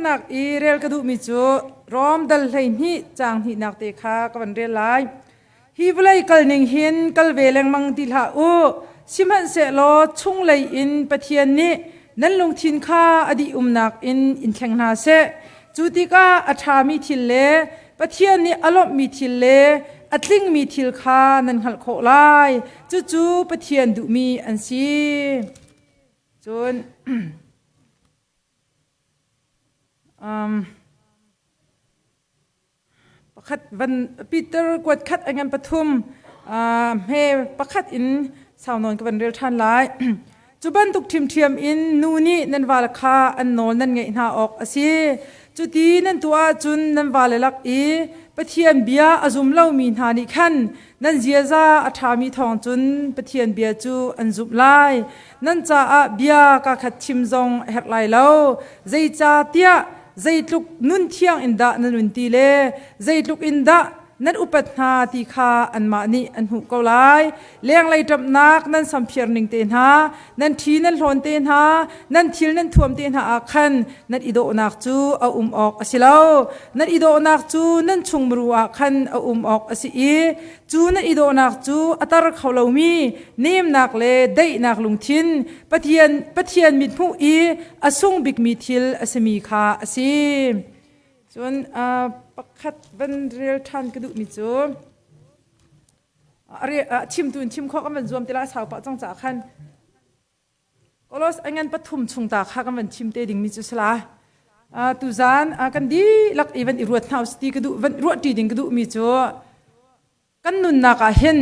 Pakhatnak i rel ka duhmi cu Rom dal 12 caang hnihnak te kha ka van rel lai. Hi vawlei kal ning hin kal ve lengmang ti hlah u. Sihmanhsehlaw chunglei in Pathian nih nan lungthin kha a dih umnak in in thleng hna seh. Cu tikah a ṭhami thil le Pathian nih a lawmhmi thil le a tlingmi thil kha nan hngalh khawh lai. Cucu Pathian duhmi an si. Cun pakhat van Peter kuat khat a ngan pathum hme pakhat in sau nawn ka van rel ṭhan lai. Cu bantuk ṭhiamṭhiam in nu nih nan vale kha an nawl nan ngaih hna awk a si. Cuti nan tuah ahcun nan vale lak i Pathian bia a zum lomi hna nih khan nan ziaza a ṭhami thawng cun Pathian bia cu an zumh lai. Nan caah bia kaa khat chim zong a herh lai lo. Zeicahtiah zeitluk nun thiang in dah na nun ti le zeitluk in dah nan upat hna ti kha anmah nih an hmuh ko lai. Lenglei ṭamhnak nan samphiar ning te hna, nan ṭhi nan hlawn te hna, nan thil nan thuam te hna ah khan nan i dawhnak cu a um awk a si lo. Nan i dawhnak cu nan chungmuru ah khan a um awk a si i cu nan i dawhnak cu a tar kho lomi nemnak le daihnak lungthin Pathian Pathian mithmuh i a sung bikmi thil a simi kha a si. Cun pakhat van rel ṭhan ka duhmi cu chimtu in chim khawh kan van zuam ti la sau pah cang caah khan Kolos a ngan pathum chung ta kha kan van chim te dingmi cu sala tuzan kan dihlak i van i ruat hna ti ka duh van ruah ṭi ding ka duhmi cu kan nunnak ah hin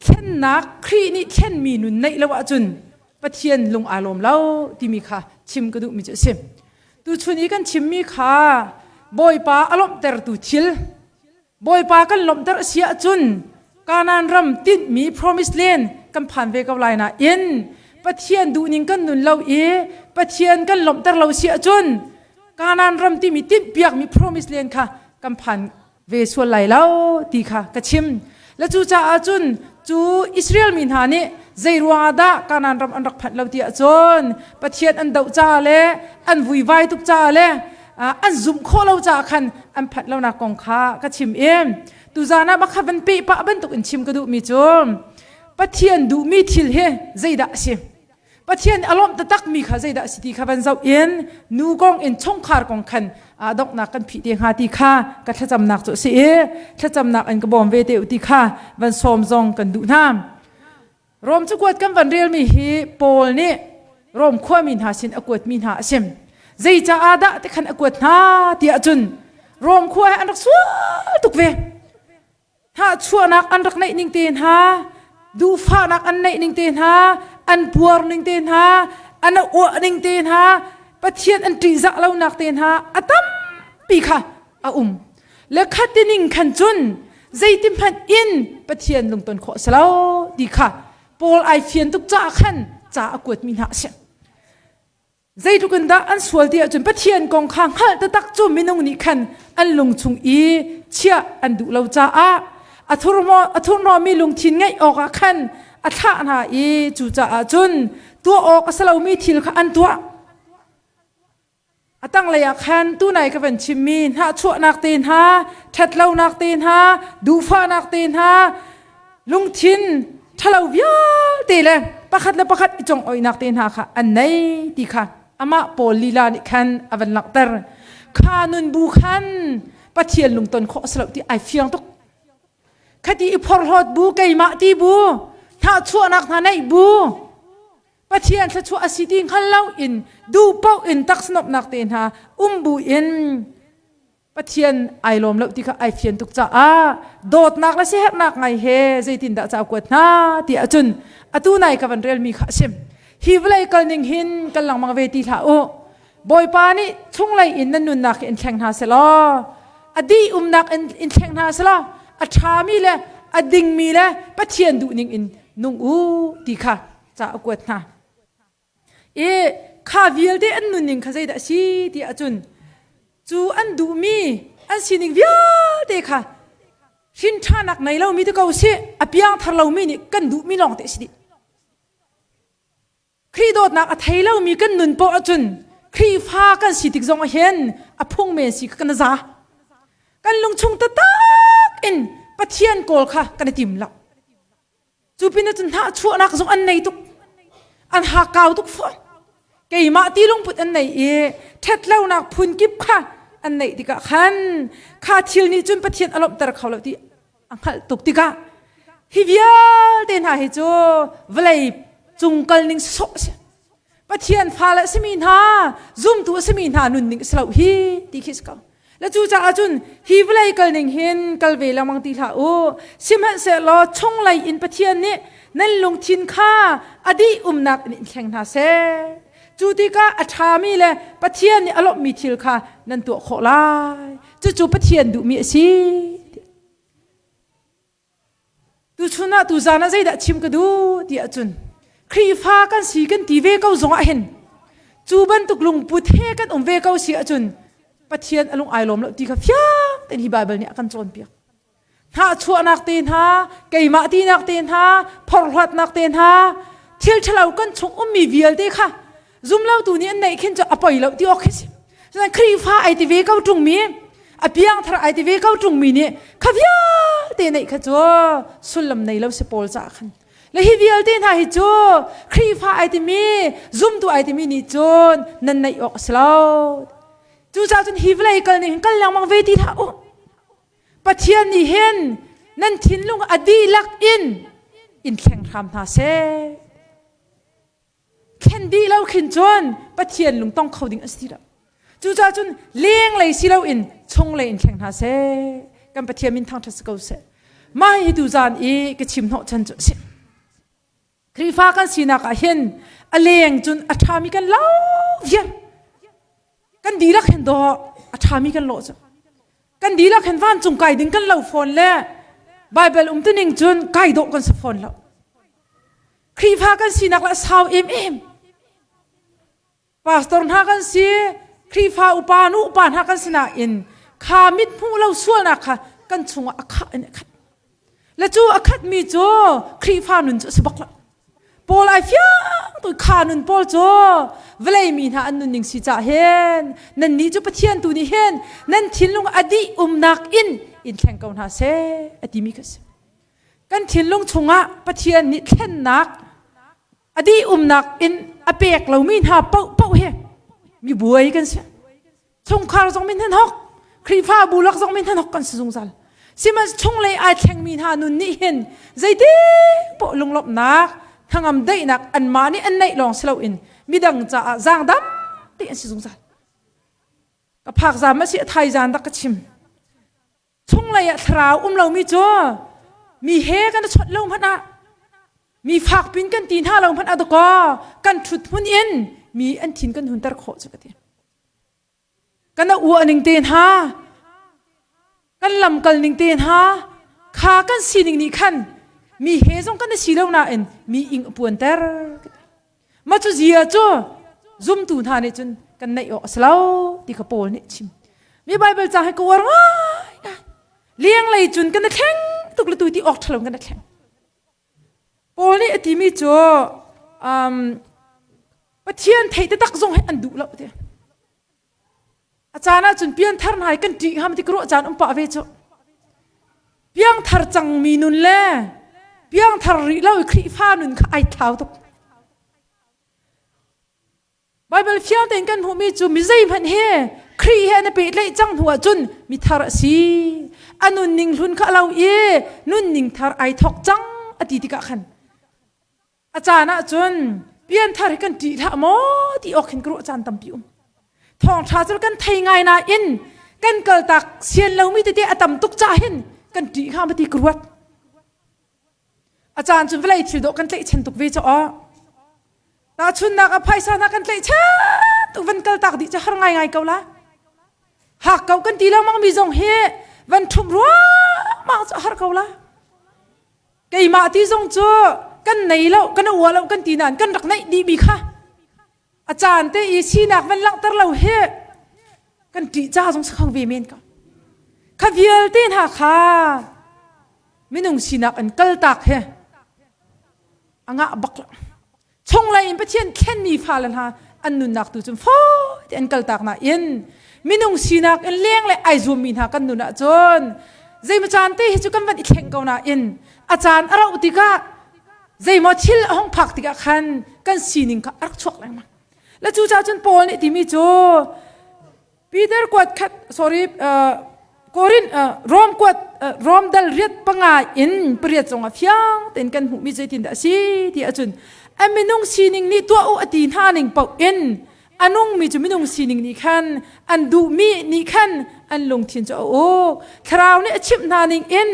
thlennak Khrih nih thlenmi nun neih lo ahcun Pathian lung aa lawm lo timi kha chim ka duhmi cu a si. Tuchun i kan chimmi kha Bawipa a lawmhtertu thil Bawipa kan lawmhter a si ahcun Kanaan ram tinhmi promise land kan phan ve ko lai nain Pathian duhning kan nun lo i Pathian kan lawmhter lo si ahcun Kanaan ram timi tinhpiakmi promise land kha kan phan ve sual lai lo ti kha ka chim. Le cucaah cun cu Israel mi hna nih zei ruangah dah Kanaan ram an rak phanh lo ti ahcun Pathian an doh caah le an vuivai tuk caah le an zumh khawh lo caah khan an phanh lonak kong kha ka chim i tuzan ah makha van peh pah bantuk in chim ka duhmi cu Pathian duhmi thil hi zeidah a si? Pathian a lawmh taktakmi kha zeidah a si ti kha van zoh in nu kong in chungkhar kong khan donghnak kan phih te hnga ti kha ka thlacamnak cu a si i thlacamnak in ka bawm ve te u ti kha van sawm zong kan duh hna. Rom cakuat kan van relmi hi Paul nih Rom khuami hna sin a kuatmi hna a si. Zei caah dah ti khan a kuat hna tiah cun Rom khua he an rak sual tuk ve. Hnahchuahnak an rak neih ning te hna, duhfahnak an neih ning te hna, an puar ning te hna, an uah ning te hna, Pathian an ṭihzah lonak te hna a tampi kha a um. Le khati ning khan cun zeiti hmanh in Pathian lungton khawh a si lo ti kha Paul ai fian tuk caah khan ca a kuatmi hna a si. Zeitluk in dah an sual ti ahcun Pathian kong kha hngalh taktak cu minung nih khan an lung chung i chiah an duh lo caah a thurhnawmmi lungthin ngeih awkah khan a thlah hna i cucaah cun tuah awk a si lomi thil kha an tuah. A tanglei ah khan tunai ka van chimmi hnahchuahnak te hna, ṭhatlonak te hna, duhfahnak te hna, lungthin ṭhalo vialte le pakhat le pakhat i congoihnak te hna kha an nei ti kha amah Paul lila nih khan a van langhter. Kha nun bu khan Pathian lungton khawh a si lo ti ai fiang tuk. Khati i phorhlawt bu keimah ti bu, hnahchuahnak hna neih bu, Pathian thluachuah a si ti hngal lo in duh paoh in taksanawpnak te hna um bu in Pathian ai lawm lo ti kha ai fian tuk caah dawtnak le siaherhnak ngai he zeitindah ca kuat hna ti ahcun atu nai ka van relmi kha a sim. Hi vawlei kal ning hin kal lengmang ve ti hlah u. Bawipa nih chunglei in nan nunnak hi in thleng hna selaw a dih umnak in in thleng hna selaw a ṭhami le a dingmi le Pathian duhning in nung u ti kha ca a kuat hna. I kha vialte an nunning kha zeidah a si ti ahcun cu an duhmi an sining vialte kha hrinṭhanak nei lomi te ko sih a piangthar lomi nih kan duhmi lawng te a si dih. Khrih dawtnak a thei lomi kan nun poah ahcun Khrihfa kan si tik zong ah hin a phung men si kha kan za. Kan lungchung taktak in Pathian kawl kha kan i tim lo. Cu pin ah cun hnahchuahnak zong an nei tuk. An hakau tuk fawn. Keimah ti lungput an nei i ṭhatlonak phun kip kha an neih tikah khan kha thil nih cun Pathian a lawmhter kho lo ti a hngalh tuk tikah hi vialte hna hi cu vawlei cung kal ning sawh a si. Pathian fale a simi hna, zumtu a simi hna nunning a si lo hi ti khi si ko. Le cucaah cun hi vawlei kal ning hin kal ve lengmang ti hlah u. Sihmanhsehlaw chunglei in Pathian nih nan lungthin kha a dih umnak in in thleng hna seh. Cu tikah a ṭhami le Pathian nih a lawmhmi thil kha nan tuah khawh lai. Cucu Pathian duhmi a si. Tuchun ah tuzaan ah zeidah chim ka duh ti ahcun Khrihfa kan si kan ti ve ko zong ah hin cu bantuk lungput he kan um ve ko si ahcun Pathian a lung ai lawm lo ti kha fiang tein hi Baibal nih a kan cawnpiak. Hnahchuahnak te hna, keimah tinak te hna, phorhlawtnak te hna, thil ṭhalo kan chung ummi vialte kha zumlotu nih an neih khin cu a poi lo ti awk khi si. Cutan Khrihfa ai ti ve ko ṭungmi, a piangthar ai ti ve ko ṭungmi nih kha vialte neih kha cu sullam nei lo si Paul caah khan. Le hi vialte hna hi cu Khrihfa ai timi, zumtu ai timi nih cun nan neih awk a si lo. Cucaah cun hi vawlei kal ning kal lengmang ve ti hlah u. Pathian nih hin nan thinlung a dihlak in in thleng hram hna seh. Thlen dih lo khin cun Pathian lungtong kho ding a si ti lo. Cucaah cun lenglei si loin chunglei in thleng hna seh. Kan Pathian min thangṭhat si ko seh. Mah hi tuzaan i ka chim hnawh chan cu a si. Khrihfa kan sinak ah hin a leng cun a ṭhami kan lo viar. Kan dihlak hin dawh a ṭhami kan lawh cu. Kan dihlak hin vancung kai ding kan lo fawn le Baibal umtuning cun kai dawh kan si fawn lo. Khrihfa kan sinak le a sau em em. Pastor hna kan si, Khrihfa upa nu upa hna kan si nain kha mit hmuh lo sualnak kha kan chungah a khah in a khat. Le cu a khatmi cu Khrihfa nun cu a si bak lo. Paul ai fiang tu kha nun Paul cu vawlei mi hna an nunning si cah hin nan nih cu Pathian tu nih hin nan thinlung a dih umnak in in thleng ko hna seh a timi kha si. Kan thinlung chungah Pathian nih thlennak a dih umnak in a pek lomi hna paohpaoh hi mi buai kan si. Chungkhar zong min hok, Khrihfabu lak zong min hok kan si zungzal. Sihmanhsehlaw chunglei ai thlengmi hna nun nih hin zeiti poh lunglawmhnak, hnangam daihnak anmah nih an neih lawng si loin midang caah zaangdam te an si zungzal. Ka phak zam a si a thai zan rak ka chim. Chunglei ah thlarau um lomi cu mi he kan i chawnh lo hmanh ah mi fak pin kan ti hna lo hmanh ah dakaw kan ṭhut hmun in mi an thin kan hunter khawh cu ka ti. Kan a uah ning te hna, kan lamkal ning te hna, kha kan sining nih khan mi he zong kan i si lo nain mi ing a puanter. Mah cu zia cu zumtu hna nih cun kan neih awk a si lo ti kha Paul nih a chim. Mi Baibal ca hi ka uar ngai ngai. Lenglei cun kan i thleng tuk le tu ti awk ṭhalo kan i thleng. Paul nih a timi cu um, Pathian theih taktak zong hi an duh lo ti. A caan ahcun pianthar hna hi kan ṭih hnga ti ka ruah caan um pah ve cu. Piangthar cangmi nun le piangthar rih lo i Khrihfa nun kha ai thlau tuk. Baibal fiang tein kan hmuhmi cu mi zeihmanh he Khrih he an i pehtlaih cang hnu ahcun mi thar a si. A nunning hlun kha a lo i nunning thar ai thawk cang a ti tikah khan A caan ahcun pianthar hi kan ṭih hlah maw ti awk hin ka ruah caan tampi um. Thawngṭha cu kan thei ngai nain kan kaltak sian lomi tete a tam tuk cah hin kan ṭih hnga ma ti ka ruat. A caan cun vawlei thil dawh kan tlaihchan tuk ve caw. Tahchunnak ah phaisa hna kan tlaihchan tuk van kaltak dih cu har ngaingai ko la. Hak ko kan ti lengmang mi zong hi van ṭhumh ruangmang cu har ko la. Keimah ti zong cu kan nei lo, kan uah lo kan ti nain kan rak neih dihmi kha a caan te i sinak van langhter lo hi kan ṭih ca zong si kho ve men ko. Kha vialte hna kha minung sinak an kaltak he a ngah bak lo. Chunglei in Pathian thlenmi fale hna an nunnak tu cun fawi. ti an kaltak nain minung sinak in leng le ai zuammi hna kan nun ahcun zeimaw caan te hi cu kan van i thleng ko nain a caan a rauh tikah zeimaw thil a hung phak tikah khan kan sining kha a rak chuak lengmang. Le cucaah cun Paul nih timi cu Peter kuat khat sorry uh, Korin uh, Rom kuat uh, Rom dal riat panga in pariat zong ah fiang tein kan hmuhmi zeitin dah a si ti ahcun a minung sining nih tuah u a ti hna ning paoh in a nungmi cu minung sining nih khan an duhmi nih khan an lungthin cu a uk thlarau nih a chimh hna ning in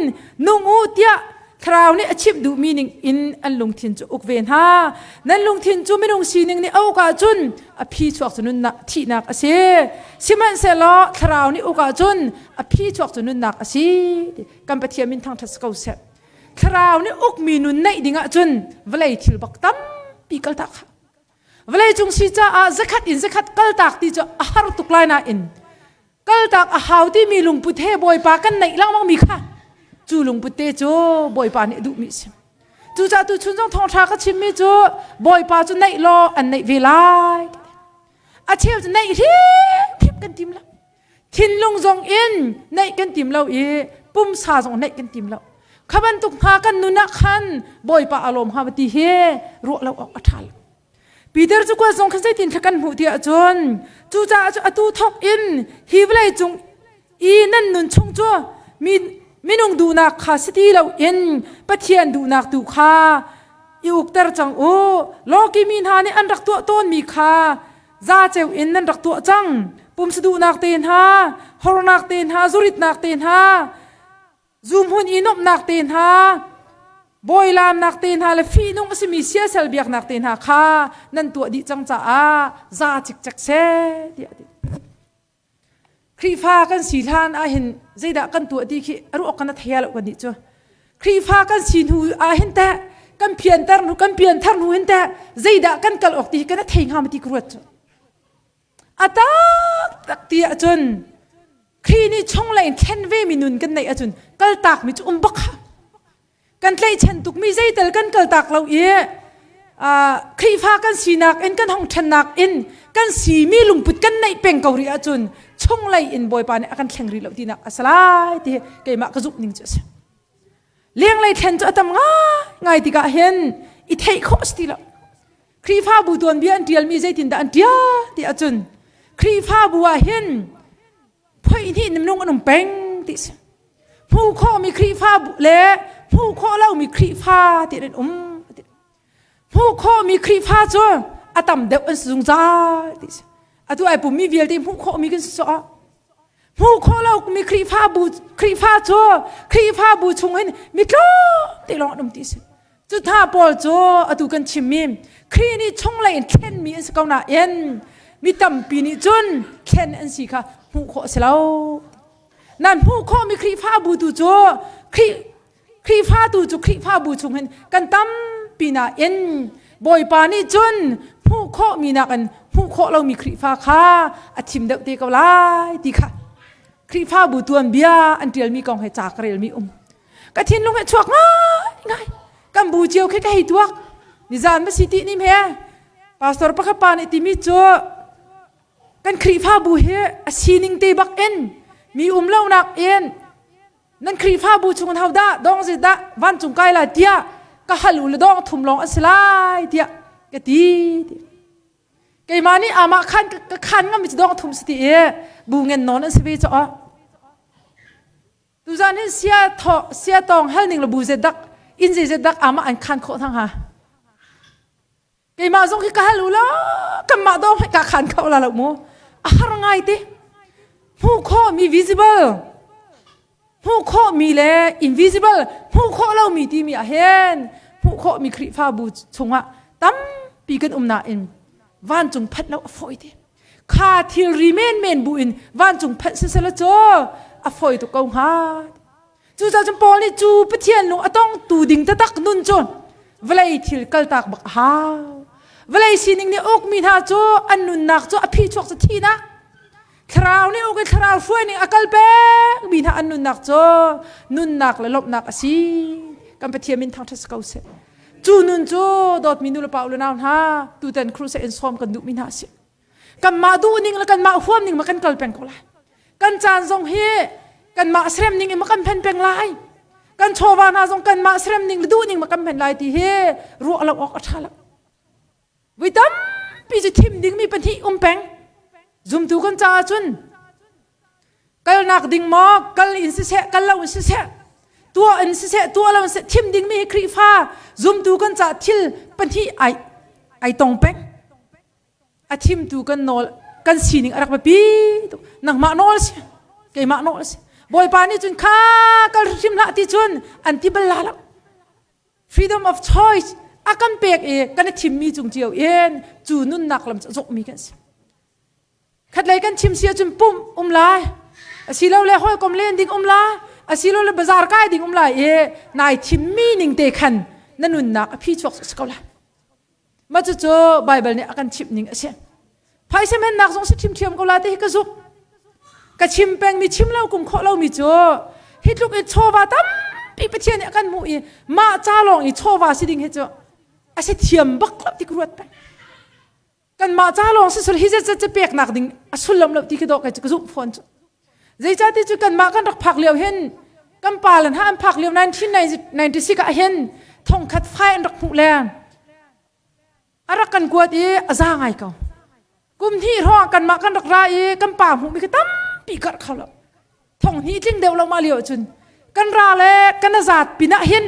nung u tiah Thlarau nih a chimh duhmi ning in an lungthin cu uk ve hna. Nan lungthin cu minung sining nih a uk ahcun a phi chuak cu nunnak thihnak a si. Sihmanhsehlaw Thlarau nih uk ahcun a phi chuak cu nunnak a si. Kan Pathian min thangṭhat si ko seh. Thlarau nih ukmi nun neih ding ahcun vawlei thil bak tampi kaltak kha. Vawlei cung si caah zakhat in zakhat kaltak ti cu a har tuk lai nain kaltak a hau timi lungput he Bawipa kan neih lengmang mi kha cu lungput te cu Bawipa nih a duhmi a si. Cucaah tu chun zong thawngṭha ka chimmi cu Bawipa cu neih law an neih ve lai. A cheu cu neih hrimhrim kan tim lo. Thinlung zong in neih kan tim lo i pumsa zong neih kan tim lo. Kha bantuk hna kan nun ah khan Bawipa a lawm hnga ti hi ruah lo awk a ṭha lo. Peter cu kuat zong khan zeitin thla kan hmuh ti ahcun cucaah cu atu thawk in hi vawlei cung i nan nun chung cu mi minung duhnak kha si ti loin Pathian duhnak tu kha i ukter cang u. Lawki mi hna nih an rak tuah tawnmi kha zaceu in nan rak tuah cang. Pumsa duhnak te hna, hornak te hna, zuritnak te hna, Zuhmun i nuamhnak te hna, bawilaamnak te hna le fihnung a simi siasal biaknak te hna kha nan tuah dih cang caah za cikcek seh tiah a ti. Khrihfa kan si hlan ahhin zeidah kan tuah ti khi a ruah kan a thei lo kan nih cu. Khrihfa kan si hnu ahhin teh kan pianter hnu kan pianthar hnu hin teh zeidah kan kal awk ti hi kan a thei hnga ma ti ka ruat cu. A taktak ti ahcun Khrih nih chunglei in thlen ve mi nun kan neih ahcun kaltak mi cu um bak kha. Kan tlaihchan tuk mi zeital kan kaltak lo i Khrihfa kan sinak in kan hong ṭhennak in kan si mi lungput kan neih peng ko rih ahcun chunglei in Bawipa nih a kan thleng rih lo tinak a si lai ti keimah ka zumh ning cu a si. Lenglei thlen cu a tam ngai tikah hin i theih khawh a si ti lo. Khrihfabu tuanbia an ṭialmi zeitindah an ṭial ti ahcun Khrihfabu ah hin phoihnih minung an um peng ti a si. Hmuh khawhmi Khrihfabu le hmuh khawh lomi Khrihfa ti an um. Hmuh khawhmi Khrihfa cu a tam deuh an si zungzal ti a si. Atu ai pummi vialte hmuh khawhmi kan si sawh. Hmuh khawh lomi Khrihfabu Khrihfa cu Khrihfabu chung hin mi tlawm te lawng an um ti a si. Cu hna pawl cu atu kan chimmi Khrih nih chunglei in thlenmi an si ko nain mi tampi nih cun thlen an si kha hmuh khawh a si lo. Nan hmuh khawhmi Khrihfabu tu cu Khrih Khrihfa tu cu Khrihfabu chung hin kan tampi nain Bawipa nih cun hmuh khawhmi nakin hmuh khawh lomi Khrihfa kha a thim deuh te ko lai ti kha Khrihfabu tuanbia an ṭialmi kong he ca ka relmi um. Ka thinlung he chuak ngai ngai. Kan bu cio khi ka hei tuak. Nizan ma si ti nim he pastor pakhat pa nih timi cu kan Khrihfabu hi a sining te bak in mi um lonak in nan Khrihfabu chung in hodah dong zi dah vancung kai lai tiah ka hal u le dong thum lawng an si lai tiah ka ti. Keimah nih amah khan ka khan ngam mi cu dong thum si ti i bu ngen nawn an si ve cu Tuzan hin sia tho sia tong hal ning le bu ze dak in ze ze dak ama an khan khawh thang ha. Keimah zong khi ka hal u la kanmah dong ka khan kho la lo mu. A har ngai te. Hmuh khawh mi visible hmuh khawh mi le invisible hmuh khawh lo mi ti mi ah hin hmuh khawh mi Khrihfabu chungah tampi kan um nain vancung phanh lo a fawi te. Kha thilri menmen bu in vancung phanh sisela cu a fawi tuk ko hnga. Cucaah cun Paul nih cu Pathian lung a tong tu ding taktak nun cu vawlei thil kaltak bak a hau. Vawlei sining nih ukmi hna cu an nunnak cu a phichuak cu thihnak. Thlarau nih uk i thlarau hruai ning a kal pengmi hna an nunnak cu nunnak le lawmhnak a si. Kan Pathian min thangṭhat si ko seh. Cu nun cu dawtmi nu le pa u le nau hna tutan crusade in sawm kan duhmi hna a si. Kanmah duh ning le kanmah huam ning ma kan kal peng ko lai. Kan caan zong hi kanmah serem ning in ma kan phen peng lai. Kan chawva hna zong kanmah serem ning le duh ning ma kan phen lai ti hi ruah lo awk a ṭha lo. Voi tampi cu thim dingmi pahnih um peng. Zumtu kan caah cun kalnak ding maw kal in siseh kal lo in siseh tuah in siseh tuah lo in siseh thim dingmi hi Khrihfa zumtu kan caah thil pahnih ai ai tong peng. A thimtu kan nawl kan sining a rak biapi tuk. Nangmah nawl si keimah nawl si. Bawipa nih cun kha kal hrim hlah ti cun an ti bal la lo. Freedom of choice a kan pek i kan i thimmi cung cio in cu nunnak lam cu a zawhmi kan si. Khatlei kan chim si ahcun pumh um lai, asilole hawikom len ding um lai, asilole bazaar kai ding um lai i nai thimmi ning te khan na nunnak a phi chuak si ko lai. Mah cucu Baibal nih a kan chimh ning a si. Phaisa mennak zong si ṭhiamṭhiam ko la ti hi ka zumh. Ka chim pengmi chim lo kum khawh lomi cu hi tluk in chawva tampi Pathian nih a kan hmuh i mah ca lawng i chawva si ding hi cu a si thiam bak lo ti ka ruat peng. Kanmah ca lawng si sul hi zat zat peknak ding a sullam lo ti khi dawh kai cu ka zumh fawn cu. Zeicahti cu kanmah kan rak phak lio hin kan pa le hna an phak lio 1996 ah hin thongkhat fai an rak hmuh le a rak kan kuat i a za ngai ko. Kum hnih hrawng kanmah kan rak ra i kan pa hmuhmi khi tampi karh kho lo. Thong hnih tling deuh lo mah lio cun kan ra le kan a zaat pinah hin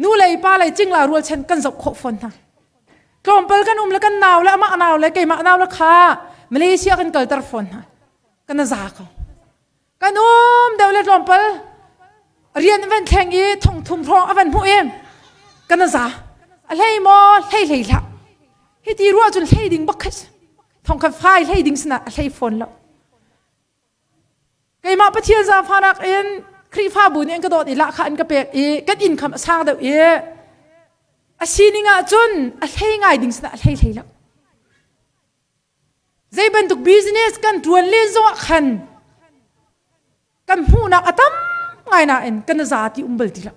nu lei pa lei cingla rualchan kan zoh khawh fawn hna. Tlawmpal kan um le kan nau le amah nau le keimah nau le kha Malaysia kan kalter fawn hna. Kan a za ko. Kan um deuh le tlawmpal rian van thleng i thong thum hrawng a van hmuh i kan a za. A hlei maw hlei hlei hlah. Hi ti ruah cun hlei ding bak kha thong khat fai hlei ding sinah a hlei fawn lo. Keimah Pathian zaangfahnak in Khrihfabu nih an ka dawt i lahkhah an ka pek i kan income a sang deuh i a sining ah cun a hlei ngai ding sinah a hlei hlei lo. Zei bantuk business kan ṭuan len zongah khan kan hmuhnak a tam ngai nain kan za ti um bal ti lo.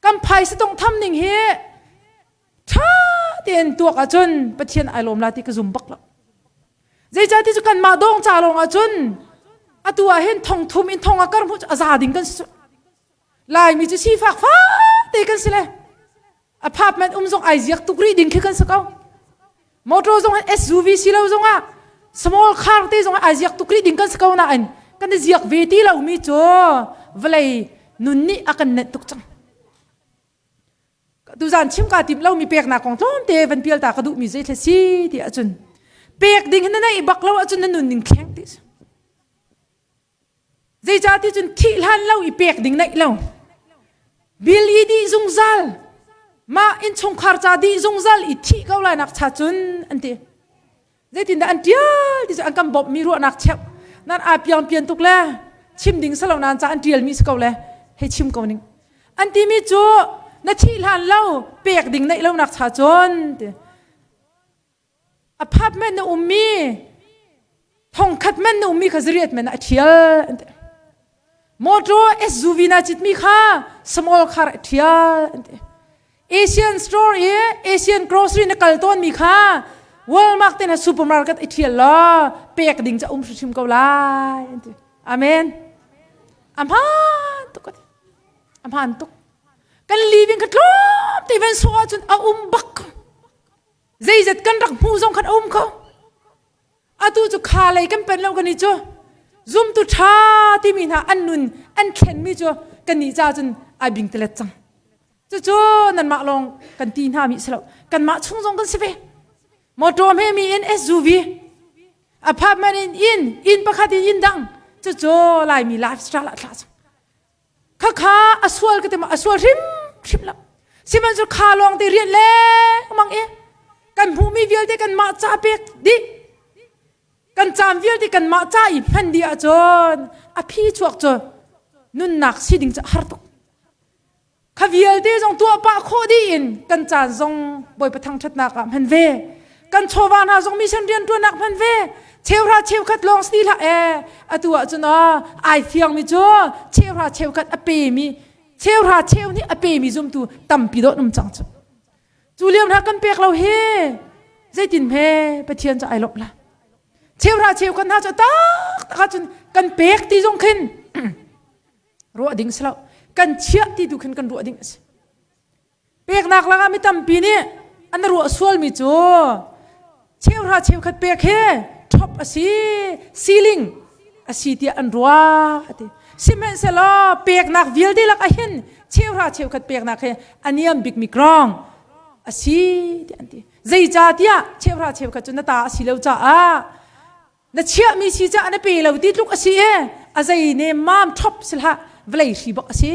Kan phaisa tongtham ning hi ṭha tein tuak ahcun Pathian ai lawm la ti ka zum bak lo. Zeicahti cu kanmah dawng ca lawng ahcun atu ah hin thong thum in thong a kar hmuh cu a za ding kan si. Laimi cu sifak fate kan si le apartment um zong ai ziak tuk rih ding khi kan si ko. Motor zong SUV si lo zong ah small car te zong ai ziak tuk rih ding kan si ko nain kan i ziak ve ti lomi cu vawlei nun nih a kan nenh tuk cang. Tuzan chim ka tim lomi peknak kong tlawmte van pial ta ka duhmi zei thla si ti ahcun pek ding na neih bak lo ahcun na nun ning thleng ti Zeicah ti cun thih hlan lo i pek ding neih lo. Bil i dih zungzal mah innchungkhar ca dih zungzal i thih ko lai nak cha cun an ti. Zeitindah an ṭial ti cu an kan bawmhmi ruahnak cheuh nan aa piang pian tuk le chim ding salo nan ca an ṭialmi si ko le hei chim ko ning. An timi cu na thih hlan lo pek ding neih lo nak cha cun ti. Apartment na ummi thongkhat man na ummi kha zariat man a ṭhial an ti. Motor SUV na citmi kha small car a ṭhial an ti. Asian store i Asian grocery na kal tawnmi kha Walmart te na supermarket i ṭhial law pek ding ca um hrimhrim ko lai an ti. Amen. A hmaan tuk a ti. A hmaan tuk. Kan living kha tlawm te van sawh ahcun a um bak. Zeizat kan rak hmuh zong khan a um kho. Atu cu kha lei kan pen lo kan i cu zumtu ṭha timi hna an nun an thlenmi cu kannih ca cun ai bing telet cang. Cucu nanmah lawng kan ti hna mi si lo. Kanmah chung zong kan si ve. Motor hme mi in SUV, apartment in inn, inn pakhat in inn dang. Cucu Laimi lifestyle ah thla cang. Khakha a sual ka ti ma a sual hrimhrim lo. Sihmanhsehlaw kha lawng te rian lengmang i kan hmuhmi vialte kanmah ca pek dih kan caan vialte kanmah ca i hman dih ahcun a phi chuak cu nunnak si ding cu a har tuk. Kha vialte zong tuah pah khawh dih in kan caan zong Bawipa thangṭhatnak ah hman ve. Kan chawva hna zong mission rianṭuannak hman ve. Cheuhra cheukhat lawng si hlah ee. Atu ahcun aw ai fiangmi cu cheuhra cheukhat a pemi cheuhra cheu nih a pemi zumtu tampi dawh um cang cu. Cu lio hna kan pek lo hi zeitin hme Pathian cu ai lawmh la. Cheuhra cheukhat hna cu tak tak ahcun kan pek ti zong khin ruah ding si lo. Kan chiah ti tu khin kan ruah ding a si. Peknak lakah mi tampi nih an ruah sualmi cu cheuhra cheukhat pek hi top a si, ceiling a si tiah an ruah a ti. Sihmanhsehlaw peknak vialte lak ah hin cheuhra cheukhat peknak hi a niam bikmi ground a si tiah an ti. Zeicahtiah cheuhra cheukhat cu na ta a si lo caah na chiahmi si caah na pe lo ti tluk a si i a zei ne mam top si hlah vawlei hri bak a si.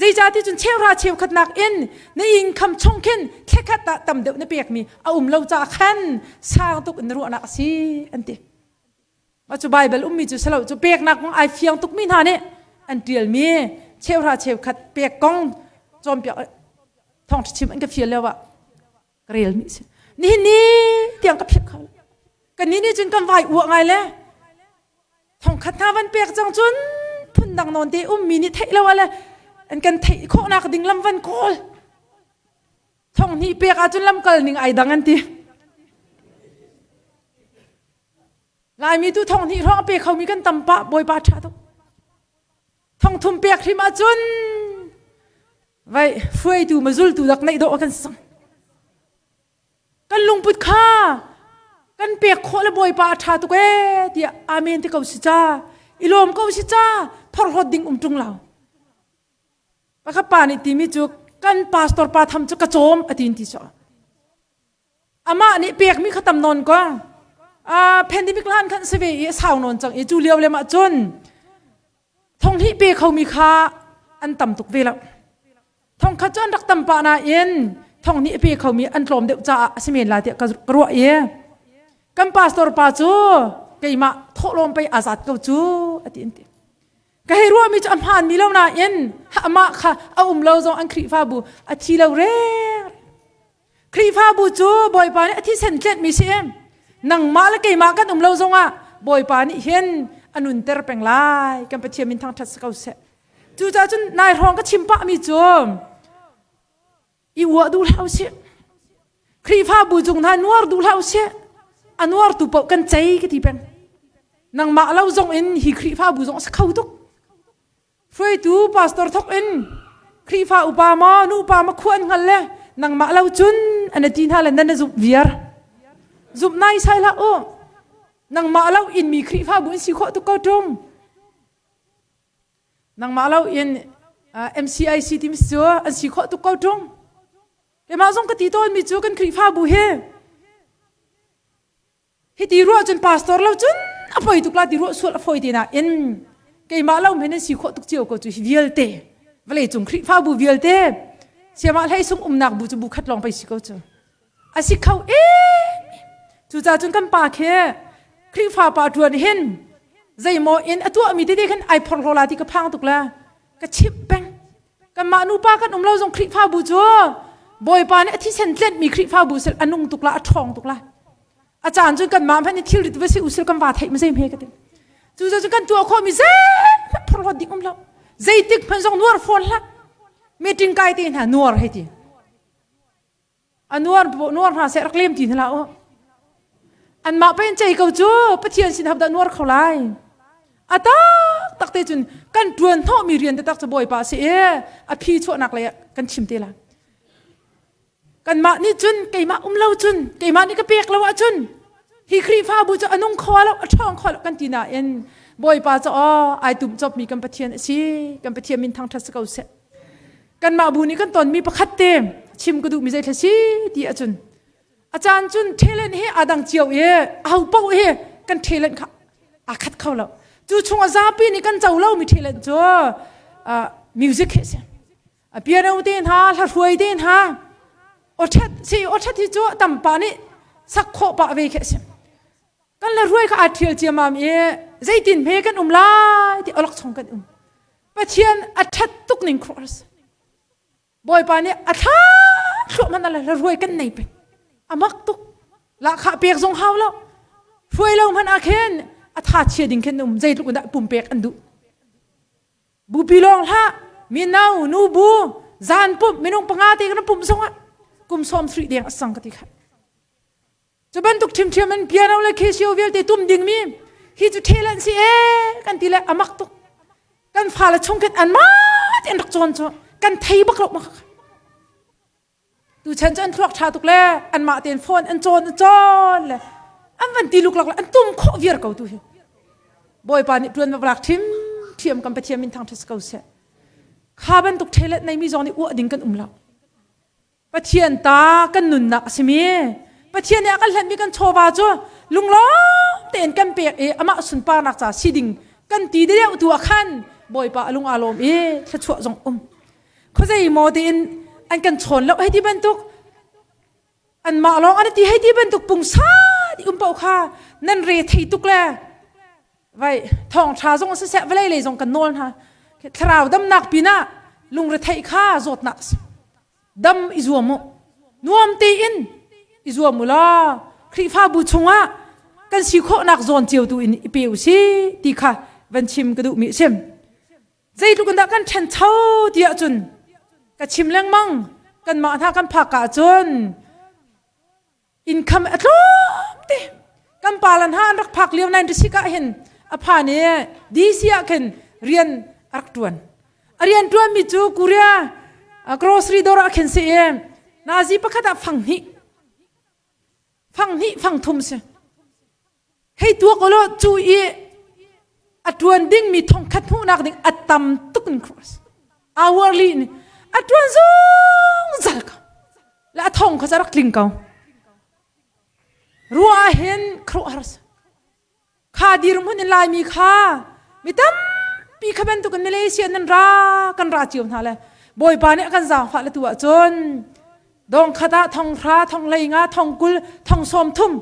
Zeicahti cun cheuhra cheukhatnak in na income chung khin thlekhat ah tam deuh na pekmi a um lo caah khan sang tuk in na ruahnak a si an ti. Mah cu Baibal ummi cu si lo cu peknak kong ai fiang tukmi hna nih an ṭialmi cheuhra cheukhat pek kong cawnpiak thawngṭha chim an ka fial lio ah ka relmi a si. Nihin ni tiang ka philh kho lo. Kannih nih cun kan vai uah ngai le thongkhat hna van pek cang cun phundang nawn te ummi nih theih lo ah le an kan theih khawhnak ding lam van kawl. Thong hnih pek ahcun lamkal ning ai dang an ti. Laimi tu thong hnih hrawng a pe khomi kan tam pah bawipa ṭha tuk. Thong thum pek hrim ahcun vai hruaitu mazultu dak neih dawh kan sang. Kan lungput kha kan pek khawh le bawipa a ṭha tuk ee tiah amen ti ko si ca i lawm ko si ca phorhlawt ding um ṭung lo. Pakhat pa nih timi cu kan pastor pa tham cu ka cawm a ti ti so. Amah nih pekmi kha tam nawn ko. Uh, pandemic hlan khan si ve i a sau nawn cang i cu lio le mah cun thonghnih pe khomi kha an tam tuk ve lo. Thongkhat cu an rak tam pah nain thonghnih a pe khomi an tlawm deuh caah a si men lai tiah ka ruah i kan pastor pa cu keimah thawhlawm pei aa zat ko cu a ti an ti. Ka hei ruahmi cu a hmaanmi lo nain amah kha a um lo zong an Khrihfabu a thi lo reng. Khrihfabu cu Bawipa nih a thisen tlenhmi si nangmah le keimah kan um lo zongah Bawipa nih hin a nunter peng lai. Kan Pathian min thangṭhat si ko seh. Cucaah cun nai hrawng ka chim pahmi cu i uah duh hlah usih. Khrihfabu cung hna nuar duh hlah usih. A nuartu paoh kan cei ka ti peng. Nangmah lo zong in hi Khrihfabu zong a si kho tuk. Hruaitu pastor thok in Khrihfa upa maw nu upa maw khua an hngal le nangmah lo cun an ti hna le nan na zumh viar. Zumh nai sai hlah u. Nangmah lo in mi Khrihfabu in si khawh tuk ko ṭung. Nangmah lo in MCIC ti cu an si khawh tuk ko ṭung. Keimah zong ka ti tawnmi cu kan Khrihfabu hi hiti ruah cun pastor lo cun a poi tuk la ti ruah sual a fawi te nain keimah lo men an si khawh tuk cio ko cu hi vialte vawlei cung Khrihfabu vialte siamah hlei sung umnak bu cu bu khat lawng pei si ko cu a si kho e cucaah cun kan pa khi Khrihfa pa ṭuan hin zeimaw in a tuahmi tete khan ai phorhlaw la ti ka phang tuk la ka chimh peng kanmah nupa kan um lo zong Khrihfabu cu Bawipa nih a thisen tlenhmi Khrihfabu sel a nung tuk la a ṭhawng tuk la a caan cun kanmah hmanh nih thilrit va si usil kan va theih ma zei hme ka ti cu cu kan tuah khawhmi zeihmanh phorhlawt ding um lo zeitik hmanh zong nuar fawn hlah meeting kai te hna nuar hei ti A nuar nuar hna seh rak lem ti hna u. Anmah pen cei ko cu Pathian sin hab dah nuar kho lai. A tak tak te cun kan tuan hnawhmi rian te tak cu Bawipa si i a phi chuahnak lei ah kan chim te lai. Kanmah nih cun keimah um lo cun keimah nih ka pek lo ahcun hi Khrihfabu cu a nung kho lo a ṭhawng kho lo kan ti nain Bawipa cu aw ai tum copmi kan Pathian a si kan Pathian min thangṭhat si ko seh. Kanmah bu nih kan tonmi pakhat te chim ka duhmi zei thla si ti ahcun a caan cun talent hi aa dang cio i aho paoh hi kan talent kha aa khat kho lo. Cu chung a zapi nih kan co lomi talent cu music hi a si. A piano te hna, hla hruai te hna, awṭhat si awṭhat hi cu tampa nih sak khawh pah ve khi a si. Kan le ruai kha aa ṭhial ciamam i zeitin hme kan um lai ti awlok chung kan um. Pathian a ṭhat tuk ning khuaruahhar si. Bawipa nih a thla thluahmah na le ruai kan nei peng. A mak tuk. Lahkhah pek zong hau lo. Hruai lo hmanh ah khin a tha chia ding khin um zeitluk in dah pumpek an duh. Bupi lawng hlah mino nubu zan pumh minung panga te kan pumh zong ah kum sawm sarih deng a sang ka ti kha. Cu bantuk ṭhimṭhiam in piano le casio vialte tum dingmi hi cu ṭhel an si ee kan ti le a mak tuk. Kan fale chung khin anmah tein rak cawn cu kan thei bak lo mak. Tuchan cu an thluak ṭha tuk le anmah tein phone an cawn an cawn le an van ti luklak le an tum khawh viar ko tu hi. Bawipa nih ṭuan va lak ṭhim ṭhiam kan Pathian min thangṭhat si ko seh. Kha bantuk ṭhelet neimi zong nih uah ding kan um lo. Pathian ta kan nunnak a simi Pathian nih a kan hlenhmi kan chawva cu lunglawm tein kan pek i amah sunparnak ca si ding kan ti deuh tu ah khan Bawipa a lung aa lawm i thluachuah zong um. Khuazei maw tiin an kan chawn lo hei ti bantuk anmah lawng an ti hei ti bantuk pungsa ti um paoh kha nan re thei tuk le vai thawngṭha zong siseh vawlei lei zong kan nawl hna thlarau damnak pinah lungretheih kha zawtnak a si dam i zuam u nuam tein i zuam u law Khrihfabu chungah kan si khawhnak zawn cio tu in i pe u si ti kha van chim ka duhmi a si zeitluk in dah kan ṭhancho ti ahcun ka chim lengmang kanmah hna kan phak ahcun income a tlawm te kan pa lan ha an rak phak lio 96 ah hin a phan i DC ah khin rian a rak ṭuan a rian ṭuan mi cu Korea grocery dawr ah khin si i nazi pakhat ah fang hnih fang hnih fang thum si hei tuak ulaw cu i a ṭuan dingmi thongkhat hmuhnak ding a tam tuk in cross hourly in a ṭuan zungzal ko le a thong kha rak tling ko ruah hin khuaruahhar kha dirhmun in laimi kha mi tampi kha bantuk in Malaysia nan ra kan ra cio hna le bawipa nih a kan zaangfah le tu ahcun dong khat ah thong hra thong hlei nga thong kul thong sawm thum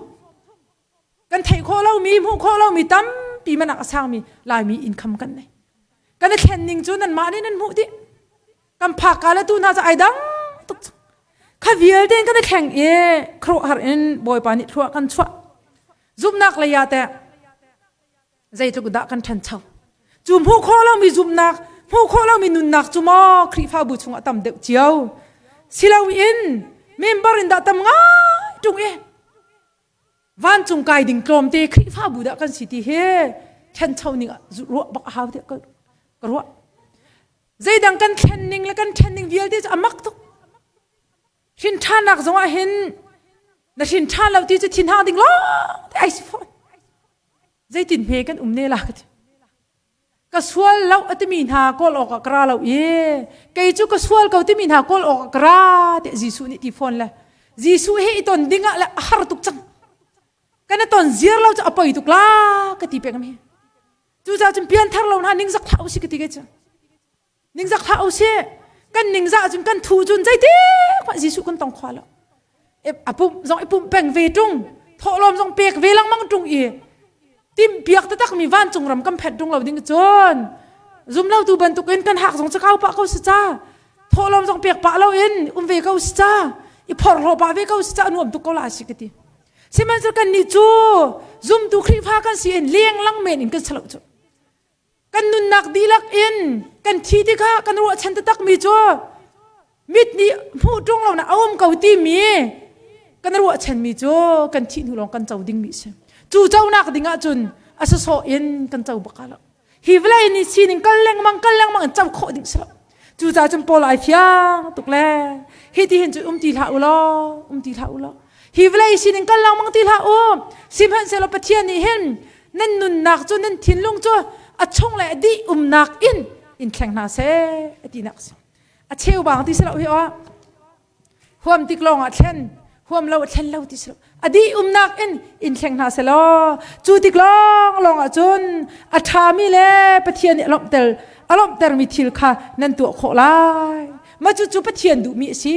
kan theih khawh lomi hmuh khawh lomi tampi manak a sangmi laimi income kan nei kan i thlen ning cu nanmah nih nan hmuh dih kan phak ka le tu hna cu ai dang tuk kha vialte in kan i thleng i khuaruahhar in bawipa nih thlua kan chuah zumhnak lei ah teh zeitluk dah kan ṭhancho cu hmuh khawh lomi zumhnak hmuh khawh lomi nunnak cu maw Khrihfabu chungah tam deuh cio siloin member in dah tam ngai ṭung i vancung kai ding tlawmte Khrihfabu dah kan si ti hi ṭhancho ning ruah bak a hau tiah ka ruah zeidang kan thlen ning le kan ṭhen ning vialte cu a mak tuk hrin ṭhannak zong ah hin na hrin ṭhan lo ti cu thinhang ding lawng te ai si fawn zeitin hme kan um ne la ka ti ka sual lo a timi hna kawl awk ah ka ra lo i kei cu ka sual ko timi hna kawl awk ah ka ra tiah Jesuh nih ti fawn le Jesuh he i ton ding ah le a har tuk cang kan i ton ziar lo cu a poi tuk la ka ti peng mi cucaah cun pianthar lo hna ningzak hlah usih ka ti ke cu ningzak hlah usih kan ningzah cun kan thu cun zeiti hmanh Jesuh kan tong khua lo a pumh zong i pumh peng ve ṭung thawhlawm zong pek ve lengmang ṭung i timhpiak taktak mi vancung ram kan phet ṭung lo ding cun zum lo tu bantukin kan hak zong cu kau pah ko si ca thawhlawm zong pek pah lo in um ve ko si ca i phorhlaw pah ve ko si ca nuam tuk ko la si ka ti sihmanhsehlaw kan nih cu zumtu Khrihfa kan si in lenglang men in kan si lo cu kan nunnak dihlak in kan thi tikah kan ruahchan taktak mi cu mit nih hmuh ṭung lo na a um ko timi kan ruahchan mi cu kan thih hnu lawng kan co ding mi si cu conak ding ahcun a sawsawh in kan co bak lo hi vawlei nih sining kal lengmang kal lengmang in co khawh ding si lo cucaah cun Paul ai fiang tuk le hi ti hin cun um ti hlah u law um ti hlah u law hi vawlei sining kal lengmang ti hlah u sihmanhsehlaw Pathian nih hin nan nunnak cu nan thinlung cu a chung le a dih umnak in in thleng hna seh a tinak si a cheu bang ti si lo hi aw huam tik lawng ah thlen huam lo a thlen lo ti si lo a dih umnak in in thleng hna seh law cu tik lawng lawng ah cun a ṭhami le Pathian nih a lawmhter a lawmhtermi thil kha nan tuah khawh lai mah cu cu Pathian duhmi a si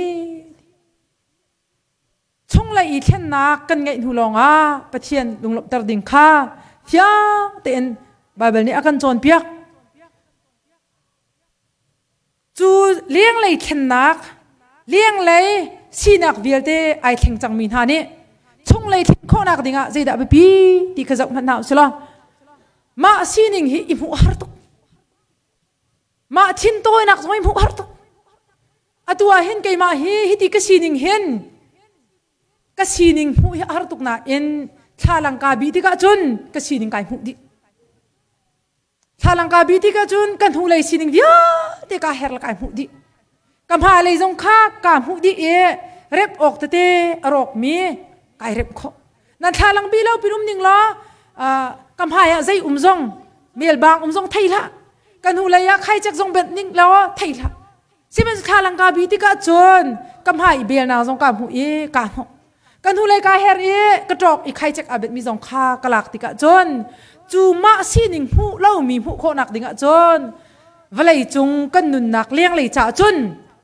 Chunglei i thlennak kan ngeih hnu lawngah Pathian lunglawmhter ding kha fiang tein Baibal nih a kan cawnpiak. Cu lenglei thlennak, lenglei sinak vialte ai thleng cangmi hna nih chunglei thlen khawhnak dingah zeidah biapi ti kha zoh hmanh hna usih law mah sining hi i hmuh har tuk. Mah thintawinak zong i hmuh har tuk. Atu ah hin keimah hi hiti ka sining hin. Ka sining hmuh hi a har tuk nain thlalang ka bi tikah cun ka sining kai hmuh dih. Thlalang ka bi tikah cun ka hnulei sining vialte ka her le kai hmuh dih. Ka hmailei zong kha ka hmuh dih i rep awk tete a rawkmi kai rep khawh. Nan thlalang bi lo pin um ning law ka hmai ah zei um zong melbang um zong thei hlah. Ka hnulei ah khaicek zong benh ning law thei hlah. Sihmanhsehlaw thlalang ka bi tikah cun ka hmai i belnak zong ka hmuh i kaa hnawh. Ka hnulei kaa her i ka ṭawk i khaicek aa betmi zong kha ka lak tikah cun cu mah sining hmuh lomi hmuh khawhnak dingah cun vawlei cung kan nunnak lenglei caah cun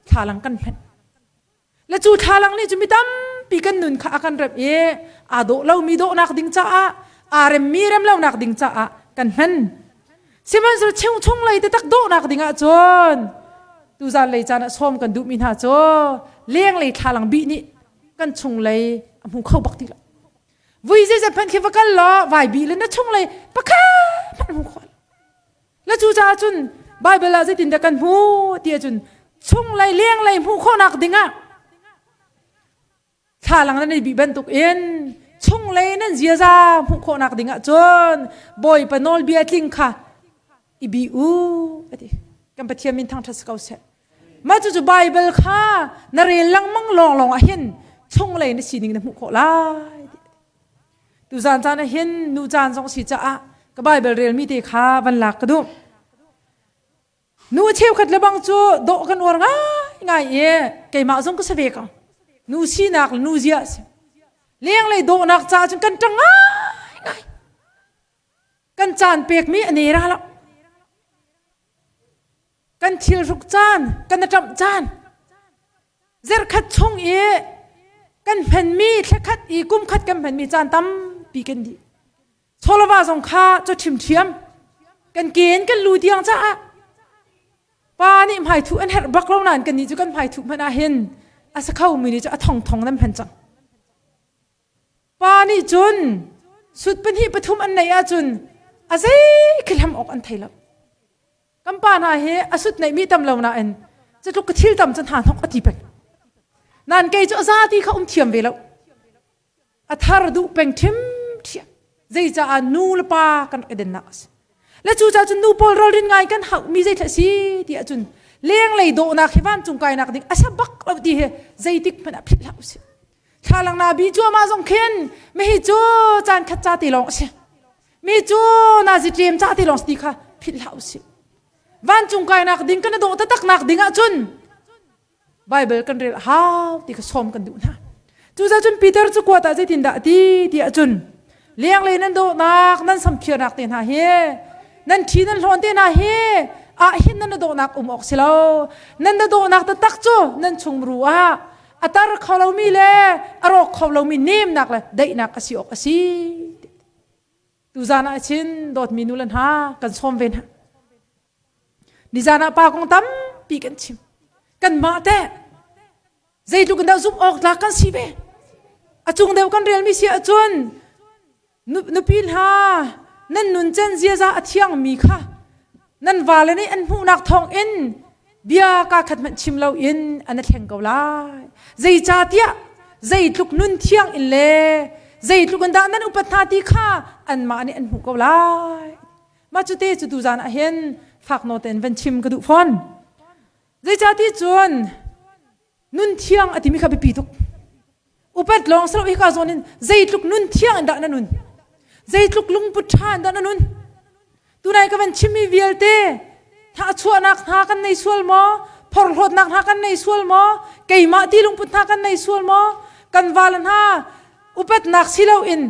thlalang kan hman. Le cu thlalang nih cu mi tampi kan nun kha a kan remh i aa dawh lomi dawhnak ding caah aa remmi rem lonak ding caah kan hman. Sihmanhsehlaw chung chunglei taktak dawhnak ding ah cun tuzan lei caan ah sawm kan duhmi hna cu lenglei thlalang bih nih kan chunglei a hmu kho bak ti lo. Vui zeizat hmanh khi va kal law vai bih le na chunglei pakhat hmanh hmu kho lo. Le cucaah cun Bible ah zeitindah kan hmu ti ahcun chunglei lenglei hmuh khawhnak dingah thlalang nan i bih bantuk in chunglei nan ziaza hmuh khawhnak dingah cun Bawipa nawlbia tling kha i bi u ati kan Pathian min thangṭhat si ko seh mah cucu Bible kha na rel lengmang lawnglawng ah hin chunglei na sining na hmuh khawh lai Tuzan caan ah hin nu caan zong si caah ka Bible relmi te kha van lak ka duh. Nu cheukhat le bang cu dawh kan uar ngaingai i keimah zong ka si ve ko. Nu sinak le nu zia a si. Lenglei dawhnak caah cun kan ṭang ngaingai. Kan caan pekmi a ne ra lo. Kan thilhruk caan, kan a ṭamh caan, zarkhat chung i kan hmanmi thlakhat i kumkhat kan hmanmi caan tampi kan dih. Chawlava zong kha cu ṭhimṭhiam kan ke in kan lu tiang caah pa nih hmaithuh an herh bak lo nain kannih cu kan hmaithuh hmanh ah hin a sa kho mi nih cu a thongthong nan hman cang. Pa nih cun sut pahnih pathum an neih ahcun a zei khi hlam awk an thei lo. Kan pa hna hi a sut neihmi tam lo nain cutluk ka thil tam cu hna hnok a ti peng. Nain kei cu a za ti kha um thiam ve lo. A thar duh peng ṭhimṭhiam. Zeicaah nu le pa kan rak i dennak a si. Le cucaah cun nu pawl ralrin ngai kan hauhmi zeithlah si ti ahcun lenglei dawhnak hi vancung kainak ding a sa bak lo ti hi zeitik hmanh ah philh hlah usih. Thlalang na bi cuahmah zong khin mihi cu caan khat ca te lawng a si. Mi cu nazi tlem ca te lawng si ti kha philh hlah usih. Vancung kainak ding kan i dawh taktak nak ding ahcun Bible kan rel hau ti kha sawm kan duh hna. Cucaah cun Peter cu kuat ah zeitindah a ti ti ahcun lenglei nan dawhnak nan samphirnak te hna hi nan ṭhi nan hlawn te hna hi ah hin nan dawhnak um awk si lo nan na dawhnak taktak cu nan chungmuru ah a tar kho lomi le a rawk kho lomi nemnak le daihnak a si awk a si tuzan ah chin dawtmi nu le hna kan sawm ve hna nizan ah pa kong tampi kan chim kanmah teh zeitluk in dah zumh awk tlak kan si ve a cung deuh kan relmi si ahcun Nupi hna, nan nuncen ziaza a thiangmi kha nan vale nih an hmuhnak thawngin bia kaa khat hmanh chim loin an i thleng ko lai. Zeicahtiah zeitluk nun thiang in le zeitluk in dah nan upat hna ti kha anmah nih an hmuh ko lai. Mah cu te cu tuzan ah hin fak naw tein van chim ka duh fawn. Zeicahti cun nun thiang a timi kha biapi tuk. Upat lawng si lo hika zawn in zeitluk nun thiang in dah na nun? Zeitluk lungput ṭha in dah na nun? Tunai ka van chimmi vialte hnahchuahnak hna kan nei sual maw? Phorhlawtnak hna kan nei sual maw? Keimah ti lungput hna kan nei sual maw? Kan val hna upatnak si loin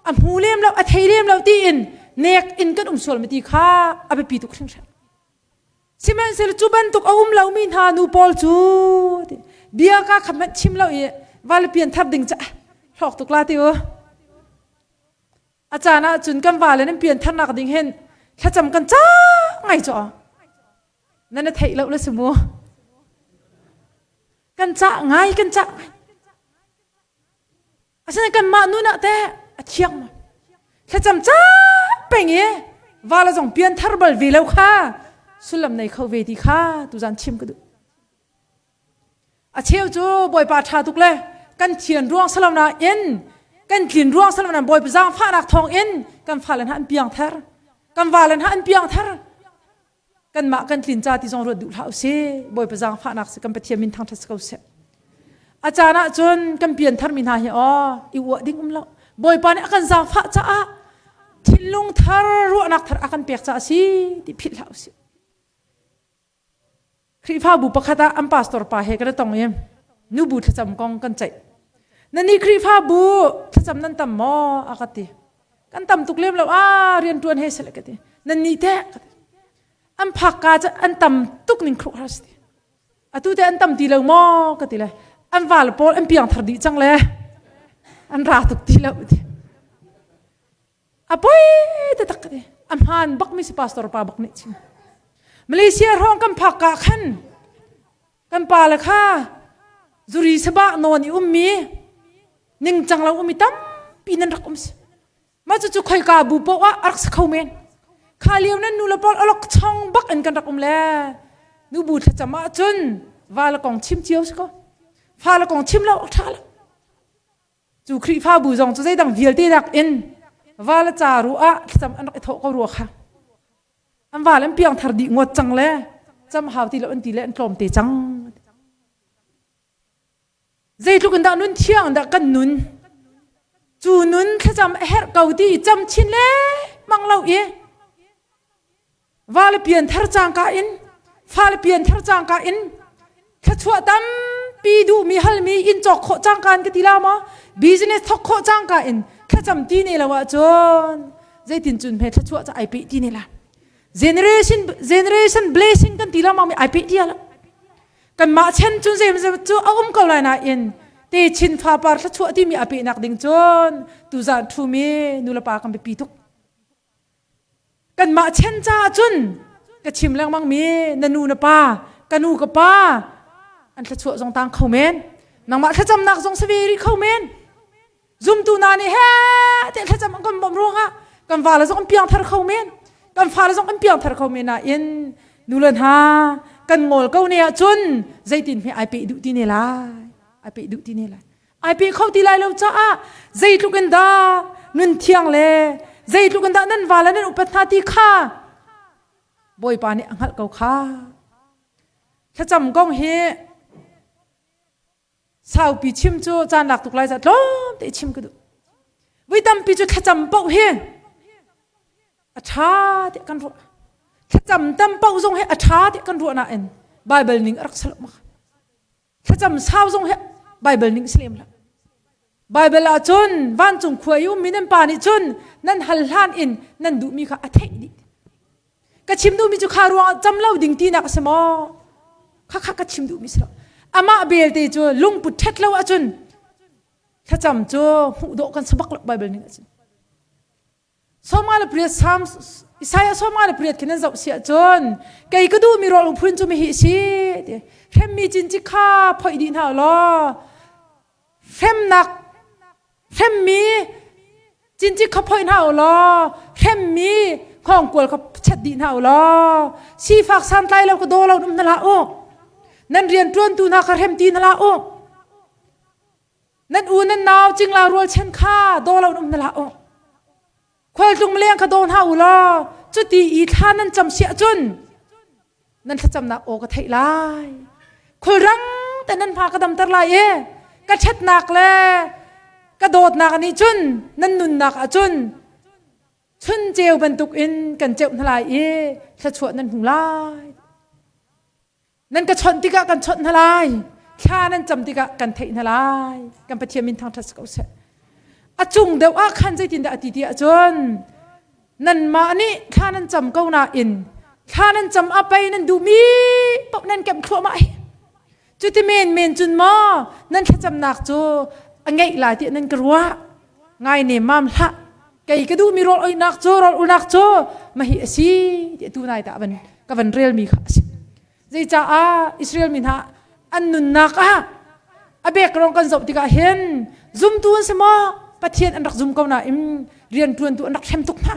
a hmu lem lo, a thei lem lo tiin nek in kan um sual ma ti kha a biapi tuk hringhran. Sihmanhsehlaw cu bantuk a um lomi hna nu pawl cu bia ka kha hmanh chim lo i vale pian thar ding ca hlawk tuk la ti u. A caan ah cun kan vale nan pian tharnak ding hin thlacam kan ca ngai caw. Nan a theih lo le si mu. Kan cah ngai kan cah ngai. Asinain kanmah nun ah teh a thiang ma? Thlacam ca peng i vala zong pian thar bal ve lo kha sullam nei kho ve ti kha tuzan chim ka duh. A cheu cu Bawipa ṭha tuk le Kan thian ruang salo nain kan tlin ruang salo nain Bawipa zaangfahnak thawng in kan fale hna an piang thar. Kan vale hna an piang thar. Kanmah kan tlin ca ti zong ruat duh hlah usih. Bawipa zaangfahnak si kan Pathian min thangṭhat si ko seh. A caan ah cun kan pian tharmi hna hi aw i uah ding um lo. Bawipa nih a kan zaangfah caah thinlung thar ruahnak thar a kan pek caah a si ti philh hlah usih. Khrihfabu pakhat ah an pastor pa he kan i tong i nubu thlacam kong kan ceih. Na ni Khrihfabu thlacam nan tam maw? a ka ti. Kan tam tuk lem lo a rianṭuan he sele ka ti. Nan ni teh ka ti. An phak ka cu an tam tuk ning khruh har si. Atu te an tam ti lo maw ka ti le an val pawl an piang thar dih cang le an ra tuk ti lo ti. A poi taktak ka ti. A hmaan bakmi si pastor pa bak nih chim. Malaysia hrawng kan phak ka khan kan pa le kha zuri sabah nawn i ummi ningcang lo ummi tampi nan rak um si. Mah cucu khoika bu poah ah a rak si kho men. Kha lio nan nu le pawl alok chong bak in kan rak um le nubu thlacam ahcun va le kong chim cio si ko. Fa le kong chim lo a ṭha lo. Cu Khrihfabu zong cu zeidang vialte nakin va le ca ruah ah thlacam an rak i thawh ko rua kha. An val an piang thar dih ngawt cang le cam hau ti lo an ti le an tlawm te cang. Zeitluk in dah nun thiang dah kan nun. Cu nun thlacam a herh ko ti cam chin le mang lo i Va le pian thar cangka in fa le pian thar cangka in thluachuah tampi duhmi halmi inn cawk khawh cangka in ka ti la maw business thawk khawh cangka in thlacam ti ne lo ahcun zeitin cun hme thluachuah cu ai peh ti ne la generation generation blessing kan ti lengmang mi ai peh ti la kanmah chen cun zei cu a um ko lai nain te chin fa par thluachuah timi a peh nak ding cun tuzan thumi nulepa kan biapi tuk Kanmah chen caah cun ka chim lengmang mi na nu na pa ka nu ka pa an thluachuah zong tang kho men nangmah thlacamnak zong si ve rih kho men zumtu na nih he te thlacam an kan bawmh ruangah kan va le zong an piang thar kho men kan fa le zong an piang thar kho men nain nu le hna kan ngol ko ne ahcun zeitin hme ai pe duh ti ne lai ai pe duh ti ne lai Ai pe kho ti lai lo caah zeitluk in dah nun thiang le zeitluk in dah nan va le nan upat hna ti kha Bawipa nih a hngalh ko kha. Thlacam kong hi saupi chim cu caan lak tuk lai za tlawm te chim ka duh. Voi tampi cu thlacam paoh hi a ṭha ti kan ruah. Thlacam tam paoh zong hi a ṭha ti kan ruah nain Bible ning a rak si lo mak. Thlacam sau zong hi Bible ning si lem lo. Bible ah cun vancung khua i ummi nan pa nih cun nan hal hlan in nan duhmi kha a theih dih. Ka chim duhmi cu kha ruangah cam lo ding tinak a si maw? Kha kha ka chim duhmi si lo. Amah belte cu lungput ṭhat lo ahcun thlacam cu hmuh dawh kan si bak lo Bible ning ahcun. 58 Psalm Isaiah 58 khi nan zoh si ahcun kei ka duhmi rawl phun cu mihi si ti hremmi cincik kha phoih dih hna law hremnak hremmi cincik kha phoih hna law hremmi hngawngkual kha chet dih hna law sifak santlai lo ka daw lo um hna hlah u nan rian ṭuantu hna kha hrem ti hna hlah u Nan u nan nau cingla rualchan kha daw lo in um na hlah u. Khualtlung leng kha daw hna u law cuti i thla nan cam siah cun nan thlacamnak aw ka theih lai. Khulrang te nan hma ka damter lai i ka ṭhatnak le ka dawtnak nih cun nan nunnak ah cun chun ceu bantuk in kan ceuh hna lai i thluachuah nan hmu lai. Nan ka chawnh tikah kan chawnh hna lai. Thla nan cam tikah kan theih hna lai. Kan Pathian min thangṭhat si ko seh. A cung deuh ah khan zeitindah a ti ti ahcun nanmah nih thla nan cam ko nain thla nan cam a pei nan duhmi paoh nan kemh thluahmah hi. Cuti men men cun maw nan thlacamnak cu a ngeih lai tiah nan ka ruah. Ngai ne mam hlah. Kei ka duhmi rawl oinak cu rawl ulnak cu mahi a si ti tu nai ta van ka van relmi kha a si. Zeicaah Israel mi hna an nunnak ah a background kan zoh tikah hin zumtu an si maw Pathian an rak zum ko nain rianṭuantu an rak hrem tuk hna.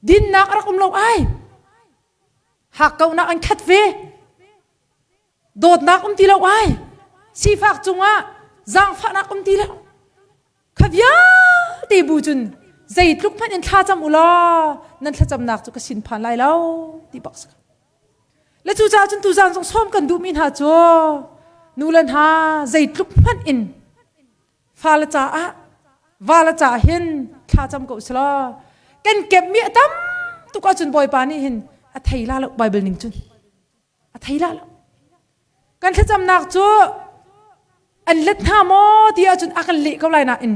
Dinnak a rak um lo ai. Hakkauhnak an khat ve. Dawtnak um ti lo ai. Sifak cungah Zaangfahnak um ti lo. Kha vialte bu cun zeitluk hmanh in thlacam u law nan thlacamnak cu ka sin phan lai lo ti bak si. Le cucaah cun tuzaan zong sawm kan duhmi hna cu nu le hna zeitluk hmanh in fale caah vale caah hin thlacam ko selaw kan kemmi a tam tuk ahcun Bawipa nih hin a thei la lo Bible ning cun a thei la lo kan thlacamnak cu an let hna maw ti ahcun a kan leh ko lai nain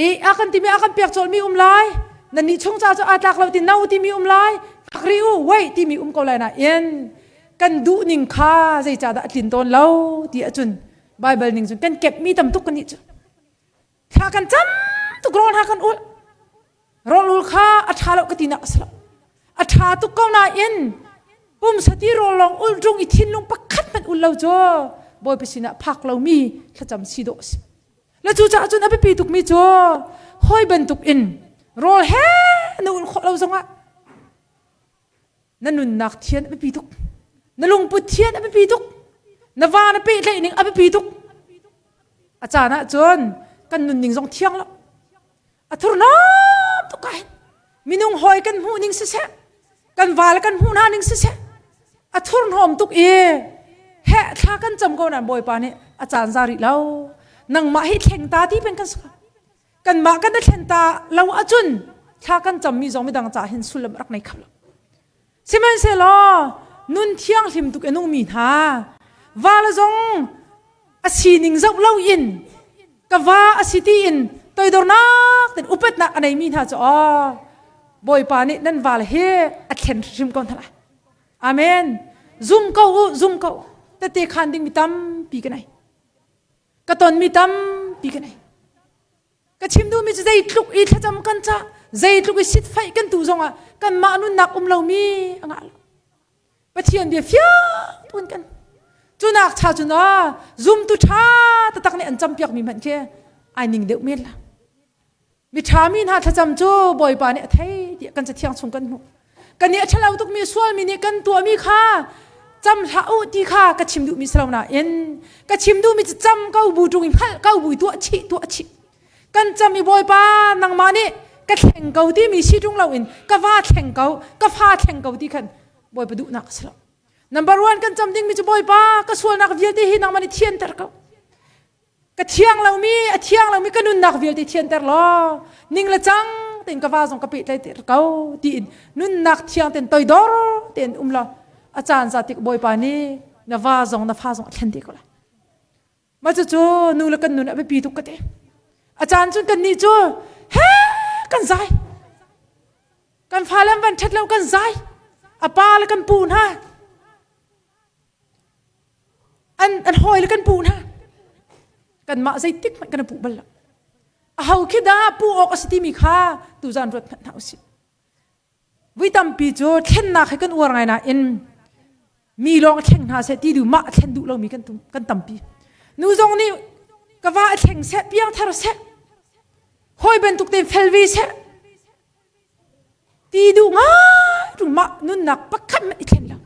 i a kan timi a kan pek cawlmi um lai nan nih chung ca cu aa tlak lo ti no timi um lai hngak rih u wait timi um ko lai nain kan duh ning kha zeicahdah a tlin tawn lo ti ahcun Bible ning cun kan kepmi tam tuk kan nih cu thla kan cam tuk rawl hna kan ul rawl ul kha a ṭha lo ka ti nak a si lo a ṭha tuk ko nain pumsa ti rawl lawng ul ṭung i thinlung pakhat hmanh ul lo cu Bawipa sinah phak lomi thlacam si dawh a si le cucaah cun a biapi tukmi cu hawi bantuk in rawl he na ul khawh lo zongah na nunnak thian a biapi tuk na lungput thian a biapi tuk na va na pehtlaih ning a biapi tuk a caan ah cun kan nunning zong thiang lo a thurhnawm tuk kai minung hawi kan hmuh ning siseh kan val kan hmuh hna ning siseh a thurhnawm tuk i heh thla kan cam ko nan bawipa nih a caan za rih lo nangmah hi thleng ta ti pen kan saka kanmah kan i thlen ta lo ahcun thla kan cammi zong midang ca hin sullam rak nei kho lo sihmanhsehlaw nun thianghlim tuk i nungmi hna va le zong a sining zoh lo in ka va a si ti in toidornak ten upatnak a neimi hna cu aw bawipa nih nan val hi a thlen hrim ko hna lai amen zum ko u zum ko tete khan ding mi tampi ka nei ka tonmi tampi ka nei ka chim duhmi cu zeitluk i thlacam kan cah zeitluk i sitfaih kan tu zongah kanmah nunnak um lomi a ngah lo pathian bia fiang tun kan cunak cha cun a zumtu ṭha taktak nih an campiak mi hmanh khi ai ning deuh men la Miṭha mi hna thlacam cu Bawipa nih a thei tiah kan cathiang chung kan hmuh. Kan nih a ṭhalo tukmi sualmi nih kan tuahmi kha cam hlah u ti kha ka chim duhmi si lo nain ka chim duhmi cu cam ko bu ṭung i hngalh ko bu i tuah chih tuah chih. Kan cam i Bawipa nangmah nih ka thleng ko timi si ṭung loin ka va thleng ko ka fa thleng ko ti khan Bawipa duhnak a si lo. Number one kan cam dingmi cu Bawipa ka sualnak vialte hi nangmah nih thianter ko. Ka thiang lomi a thiang lomi ka nunnak vialte thianter law ning le cang tein ka va zong ka pehtlaih ko tiin nunnak thiang tein toidor tein um law a caan za tik bawipa nih na va zong na fa zong a thlen te ko lai mah cucu nu le kan nun a biapi tuk ka ti a caan cun kan nih cu he kan zai kan fale an van ṭhat lo kan zai a pa le kan pu hna An an hawi le kan puh hna. Kanmah zeitik hmanh kan i puh bal lo. Aho khi dah puh awk a si timi kha tuzan ruat hmanh hna usih. Vui tampi cu thlennak he kan uar ngai nain mi lawng thleng hna seh ti duh mah a thlen duh lomi kan kan tampi. Nu zong nih ka va a thleng seh piang thar seh hawi bantuk tein fel ve seh Ti duh ngai tung mah nunnak pakhat hmanh i thlen lo.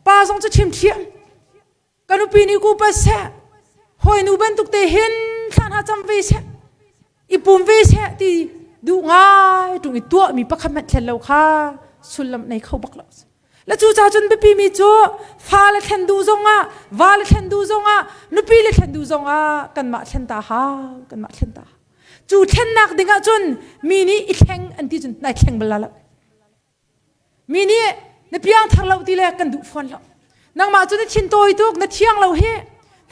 Pa zong cu chim thiam. Ka nupi nih ku pa seh, hawi nu bantuk te hin thla hna cam ve seh, i pum ve seh ti duh ngai tung i tuahmi pakhat hmanh thlen lo kha sullam nei kho bak lo. Le cu ca cun biapi mi cu fa le thlen duh zongah, va le thlen duh zongah, nupi le thlen duh zongah kanmah thlen ta hau, kanmah thlen ta hau. Cu thlennak ding ahcun mi nih i thleng an ti cun nai thleng bal la lo. Mi nih na piang thar lo ti le kan duh fawn lo. Nangmah cu na thin tawi tuk, na thiang lo hi.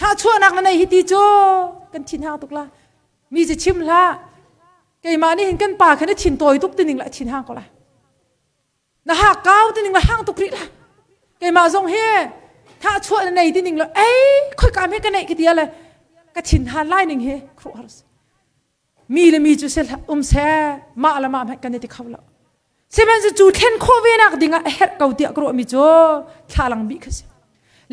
Hnahchuahnak na nei hi ti cu kan thin hang tuk la. Mi cu chim hlah. Keimah nih hin kan pa kha na thin tawi tuk ti ning la thin hang ko la. Na ha kau ti ning la hang tuk rih la. Keimah zong hi hnahchuah na nei ti ning la ei khoi ka me ka neih ka ti le ka thin han lai ning hi khruh har mi le mi cu se um se mah le mah hmanh kan i ti kho lo sihmanhsehlaw cu thlen khawh ve nak ding ah a herh ko tiah ka ruah mi cu thlalang bih kha si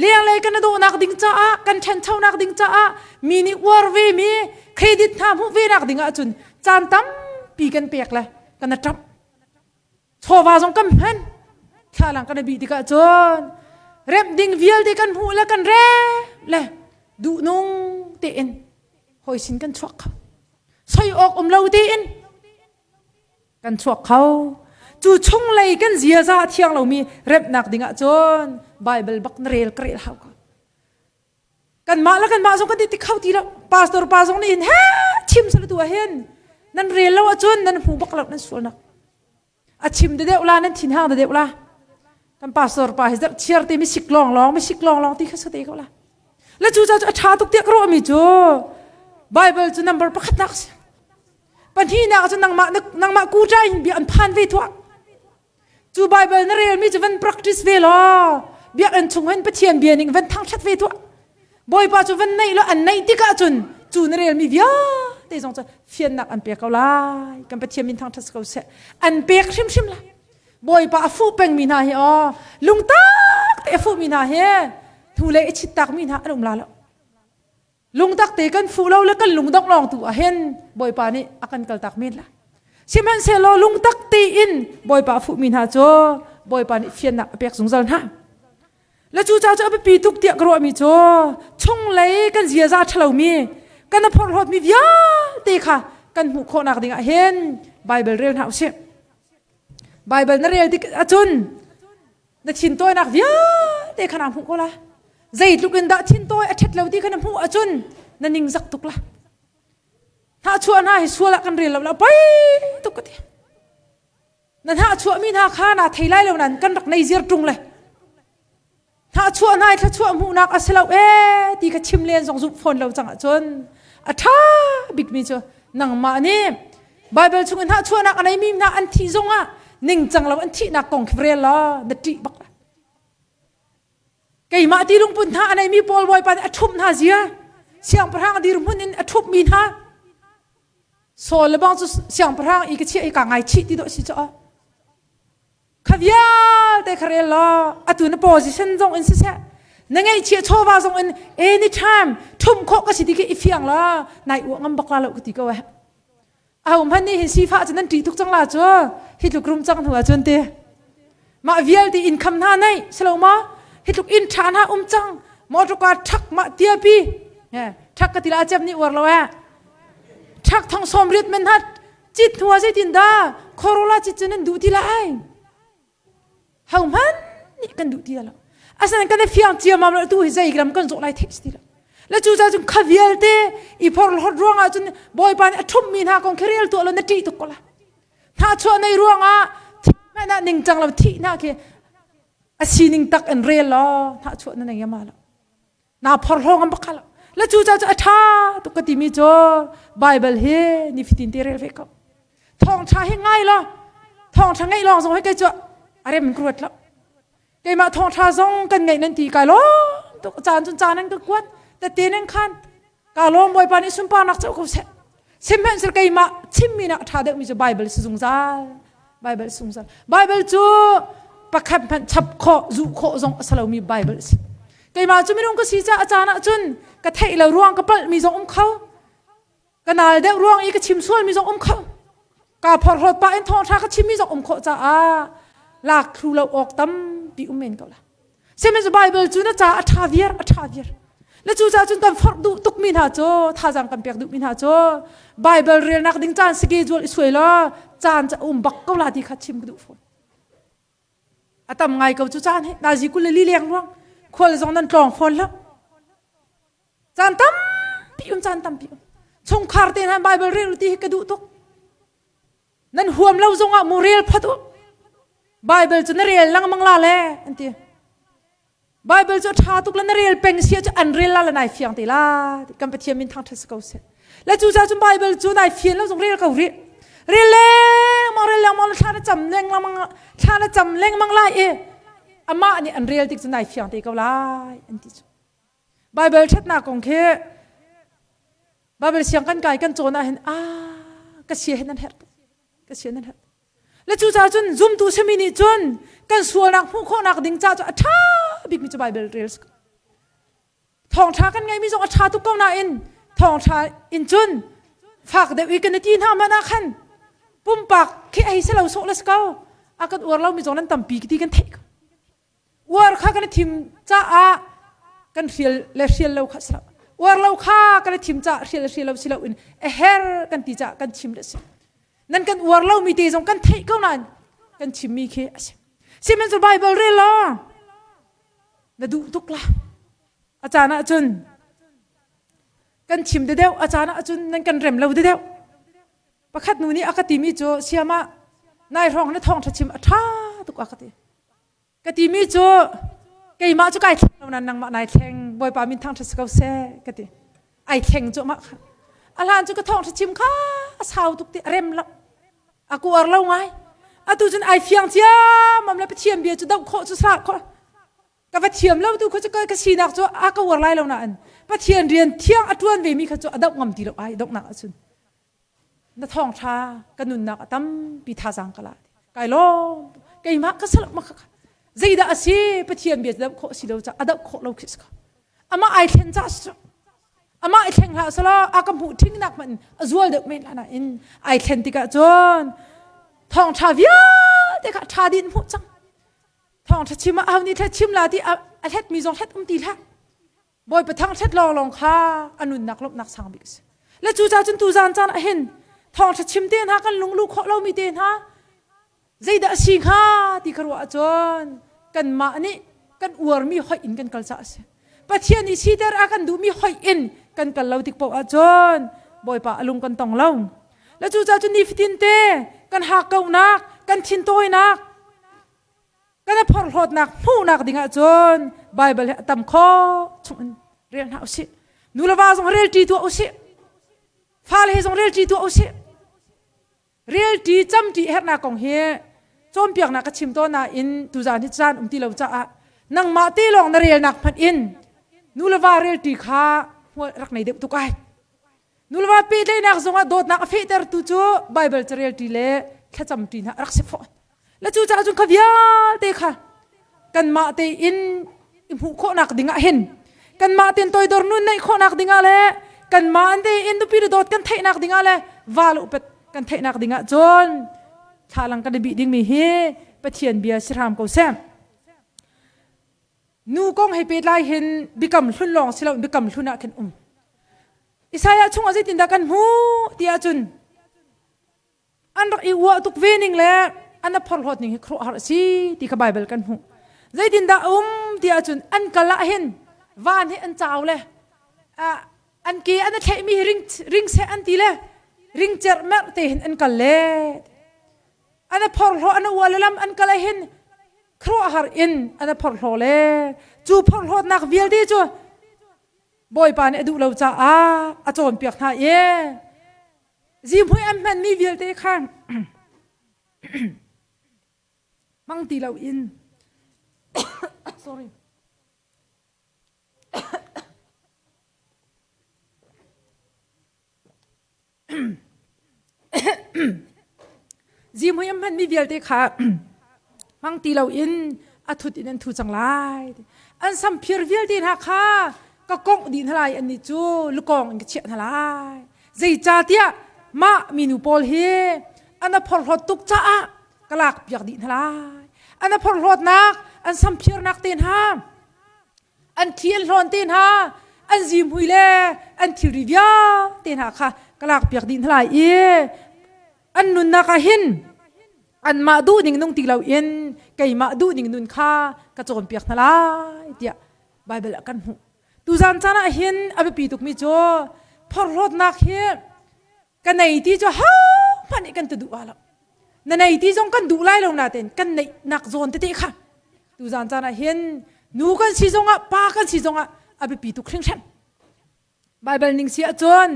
lenglei kan dawhnak ding caah kan ṭhanchonak ding caah mi nih uar ve mi credit hna hmuh ve nak ding ahcun caan tampi kan pek le kan a ṭap Chawva zong kan hman. Thlalang kan i bih tikah cun remh ding vialte kan hmuh le kan rem le duhnung. tein hawi sin kan chuak kho. Soi awk um lo tein kan chuak kho. Cu chunglei kan ziaza a thiang lomi remhnak ding ah cun Bible bak na rel ka rel hau ko. Kanmah le kanmah zong kan ti kho ti lo. Pastor pa zong nih hin he chim sal tu ah hin nan rel lo ahcun nan hmu bak lo nan sualnak. A chim de deuh la nan thin hang de deuh la. Kan pastor pa hi zarh chiar te mi sik lawng lawng mi sik lawng lawng ti kha sa te ko la. Le cu ca cu a ṭha tuk tiah ka ruah mi cu Bible cu number pakhat nak si. Pahnihnak cu nangmah nangmah kuṭa in bia an phan ve thuah. Cu Bible na relmi cu van practice ve law biakinn chung hin Pathian bia ning van thangṭhat ve tuah. Bawipa cu van neih law an neih tikah cun cu na relmi vialte zong cu fiannak an pek ko lai. Kan Pathian min thangṭhat ko seh. An pek hrimhrim lai. Bawipa a fuh pengmi hna hi aw lungtak te a fuhmi hna hi thu le i chittak mi hna an um la lo. Lungtak te kan fuh lo le kan lungdongh lawng tu ah hin Bawipa nih a kan kaltak men lai. Sihmanhsehlaw lungtak tein Bawipa a fuhmi hna cu Bawipa nih fiannak a pek zungzal hna. Le cu ca cu a biapi tuk tiah ka ruahmi cu chunglei kan ziaza ṭhalomi kan a phorhlawtmi vialte kha kan hmuh khawhnak ding ah hin Bible rel hna usih. Bible na rel tik ahcun na thintawinak vialte kha naa hmuh ko la zeitluk in dah thintawi a ṭhat lo ti kha na hmuh ahcun na ningzak tuk la hnahchuah hna hi sual ah kan rel lo la poi tuk ka ti na hnahchuah mi hna kha naa thei lai lo nan kan rak nei ziar ṭung le hnahchuah hna i thluachuah hmuhnak a si lo ee ti kha chim len zong zumh fawn lo cang ahcun a ṭha bikmi cu nangmah nih Bible chung in hnahchuahnak a neimi hna an thih zongah ningcang lo an thihnak kong khi rel law na ṭih bak la. Keimah ti lungput hna a neimi Paul Bawipa nih a ṭhumh hna zia siangpahrang dirhmun in a ṭhumhmi hna Saul le bang cu siangpahrang i ka chiah i ka ngaichih ti dawh si cu kha vialte kha rel law atu na position zong in siseh na ngeihchiah chawva zong in anytime ṭhumh khawh ka si ti khi i fiang la nai uah ngam bak la lo ka ti ko eh aho hmanh nih hin sifah cu nan ṭih tuk cang la cu hi tluk rum cang hnu ah cun ti mah vialte income hna nei silo ma hi tluk inn ṭha hna um cang motor car ṭhak mah tiapi ṭhak ka ti la cem nih uar lo eh ṭhak thong som riat men hat Cit hnu ah zeitindah Corolla cit cu nan duh ti lai? Hohmanh nih kan duh ti lo. Asinain kan i fiang ciammam lo tu hi zei ram kan zawh lai theih si ti lo. Le cu ca cun kha vialte i phorhlawt ruangah cun Bawipa nih a ṭhumhmi hna kong khi rel tuah lo na ṭih tuk ko la. Hnahchuah nei ruangah thih hmanh ah ningcang lo thih hna khi a sining tak in rel law hnahchuah na nei ama lo. Naa phorhlaw ngam bak kha lo. Le cu ca cu a ṭha tuk ka timi cu Bible hi nifatin te rel ve ko. Thawngṭha hi ngai law thawngṭha ngeih lawng zong hi kei cu a rem in ka ruat lo. Keimah thawngṭha zong kan ngeih nan ti kai lawm tuk caan cun caan an ka kuat tete nan khan ka lawm Bawipa nih sunparnak co ko seh. Sihmanhsehlaw keimah chimmi nak a ṭha deuhmi cu Bible si zungzal. Bible zungzal. Bible cu pakhat hmanh chap khawh, zuh khawh zong a si lomi Bible a si. Keimah cu minung ka si caah a caan ah cun ka theih lo ruang ka palhmi zong um kho. Ka nal deuh ruang i ka chim sualmi zong um kho. Ka phorhlawt pah in thawngṭha ka chimmi zong um khawh caah lak thlu lo awk tampi um men ko la. Sihmanhsehlaw Bible cu na ca a ṭha viar, a ṭha viar. Le cu caah cun kan forh duh tukmi hna cu, thazaang kan pek duhmi hna cu, Bible relnak ding caan schedule i suai law caan ca um bak ko la ti kha chim ka duh fawn. A tam ngai ko cu caan hi, nazi 22 leng ruang, khual zong nan tlawng fawn lo. Caan tampi um, caan tampi um. Chungkhar te hna Bible rel ti hi ka duh tuk. Nan huam lo zongah mu rel phot u. Bible cu na rel lengmang la le an ti. Bible cu a ṭha tuk le na rel peng sia cu an rel la le nai fiang te la. Kan Pathian min thangṭhat si ko seh. Le cu ca cun Bible cu nai fian lo zong rel ko rih. Rel lengmang rel lengmang le thla na cam lengmang thla na cam lengmang lai i amah nih an rel tik cu nai fiang te ko lai an ti cu. Bible ṭhatnak kong khi Bible siang kan kai kan cawn ah hin ah ka sia hin nan herh tuk ka sia nan herh le cu ca cun zumtu simi nih cun kan sualnak hmuh khawhnak ding ca cu a ṭha bikmi cu Bible rel si ko thawngṭha kan ngeimi zong a ṭha tuk ko nain thawngṭha in cun fak deuh i kan i ti hna hmanh ah khan pumpak khi ei si lo sawh le si ko a kan uar lomi zong nan tampi ti kan theih ko Uar kha kan i thim caah kan hrial le hrial lo kha si lo. Uar lo kha kan i thim ca hrial hrial lo si lo in a her kan ti ca kan chim le si. Nan kan uar lo mi te zong kan theih ko nain kan chim mi khi a si. Sihmanhsehlaw Bible rel law na duh tuk la. A caan ah cun kan chim de deuh, a caan ah cun nan kan rem lo de deuh. Pakhat nu nih a ka timi cu siama nai hrawng na thawng ṭha chim a ṭha tuk a ka ti. Ka timi cu keimah cu kai thleng lo nan nangmah nai thleng Bawipa min thang ṭha si ko seh ka ti. Ai thleng cu mah kha. A hlan cu ka thawng ṭha chim kha a sau tuk ti a rem lo. A kuar lo ngai. Atu cun ai fiang ciammam le Pathian bia cu doh khawh cu sa khawh. Ka va thiam lo tu kha cu ka sinak cu a ka uar lai lo nain Pathian rian thiang a ṭuan ve mi kha cu a doh ngam ti lo ai donghnak ahcun. Na thawngṭha ka nunnak a tampi thazaang ka la kai lawm keimah ka salak ma kha zeidah a si Pathian bia doh khawh si lo ca a doh khawh lo khi si amah ai thlen ca si amah ai thleng hlah selaw a ka hmuh thingnak hmanh a zual deuh men la nain ai thlen tikah cun thawngṭha vialte kha ṭha din hmuh cang thawngṭha chim ah aho nih thlet chim la ti a hlet mi zong hlet um ti hlah Bawipa thangṭhat lawnglawng kha a nunnak lawmhnak sang bik a si. Le cucaah cun tuzaan caan ah hin thawngṭha chim te hna kan lungluh khawh lomi te hna zeidah a si hnga ti ka ruah ahcun kanmah nih kan uarmi hoih in kan kal caah a si. Pathian nih siter a kan duhmi hoih in kan kal lo tik paoh ahcun Bawipa a lung kan tong lo. Le cucaah cun nifatin te kan hakkauhnak, kan thintawinak, kan i phorhlawtnak hmuhnak ding ahcun Bible hi a tam khawh chung in rel hna usih. Nu le va zong rel ṭi tuah usih. Fale he zong rel ṭi tuah usih. Rel ṭi cam ṭi herhnak kong hi cawnpiaknak ka chim tawn nain tuzaan hi caan um ti lo caah nangmah te lawng na relnak hmanh in nu le va rel ṭi kha hmual rak nei deuh tuk ai. Nu le va pehtlaihnak zongah dawtnak a fehtertu cu Bible carel ṭi le thlacam ṭi hna rak si fawn. Le cucaah cun kha vialte kha kanmah tein i hmuh khawhnak dingah hin kanmah tein toidor nun neih khawhnak dingah le kanmah tein nupi le dawt kan theihnak dingah le va le upat kan theihnak dingah cun thlalang kan i bih dingmi hi Pathian bia si hram ko seh. Nu kong he pehtlai hin biakam hlun lawng si lo biakam hlun ah khin um. Isaiah chungah zeitindah kan hmuh ti ahcun an rak i uah tuk ve ning le an a phorhlawt ning hi khuaruahhar a si ti kha Baibal kan hmuh. Zeitindah a um ti ahcun an kal ah hin van hi an cau le an ke an a thlaihmi hi ring, ring seh an ti le ring cerhmerh te hin an kal le an a phorhlaw an a uah le lam an kal ah hin khuaruahhar in an a phorhlaw le cu phorhlawtnak vialte cu Bawipa nih a duh lo caah a cawnpiak hna i zihmui an hmanmi vialte kha hmang ti loin sorry Zihmui a hmanmi vialte kha hmang ti loin a thut in an thu cang lai. An samphir vialte hna kha ka kongh dih hna lai annih cu lukawng in ka chiah hna lai. Zeicahtiah mah minu pawl hi an a phorhlawt tuk caah ka lak piak dih hna lai. An a phorhlawtnak, an samphirnak te hna an thi an hlawn te hna an zihmui le an thilri vialte hna kha ka lak piak dih hna lai i an nunnak ah hin anmah duh ning nung ti loin keimah duh ning nun kha ka cawnpiak hna lai tiah Baibal ah kan hmuh. Tuzan caan ah hin a biapi tukmi cu phorhlawtnak hi ka nei ti cu hohmanh nih kan ti duh lo na nei ti zong kan duh lai lo nain kan neihnak zawn tete kha tuzan caan ah hin nu kan si zongah pa kan si zongah a biapi tuk hringhran Baibal ning si ahcun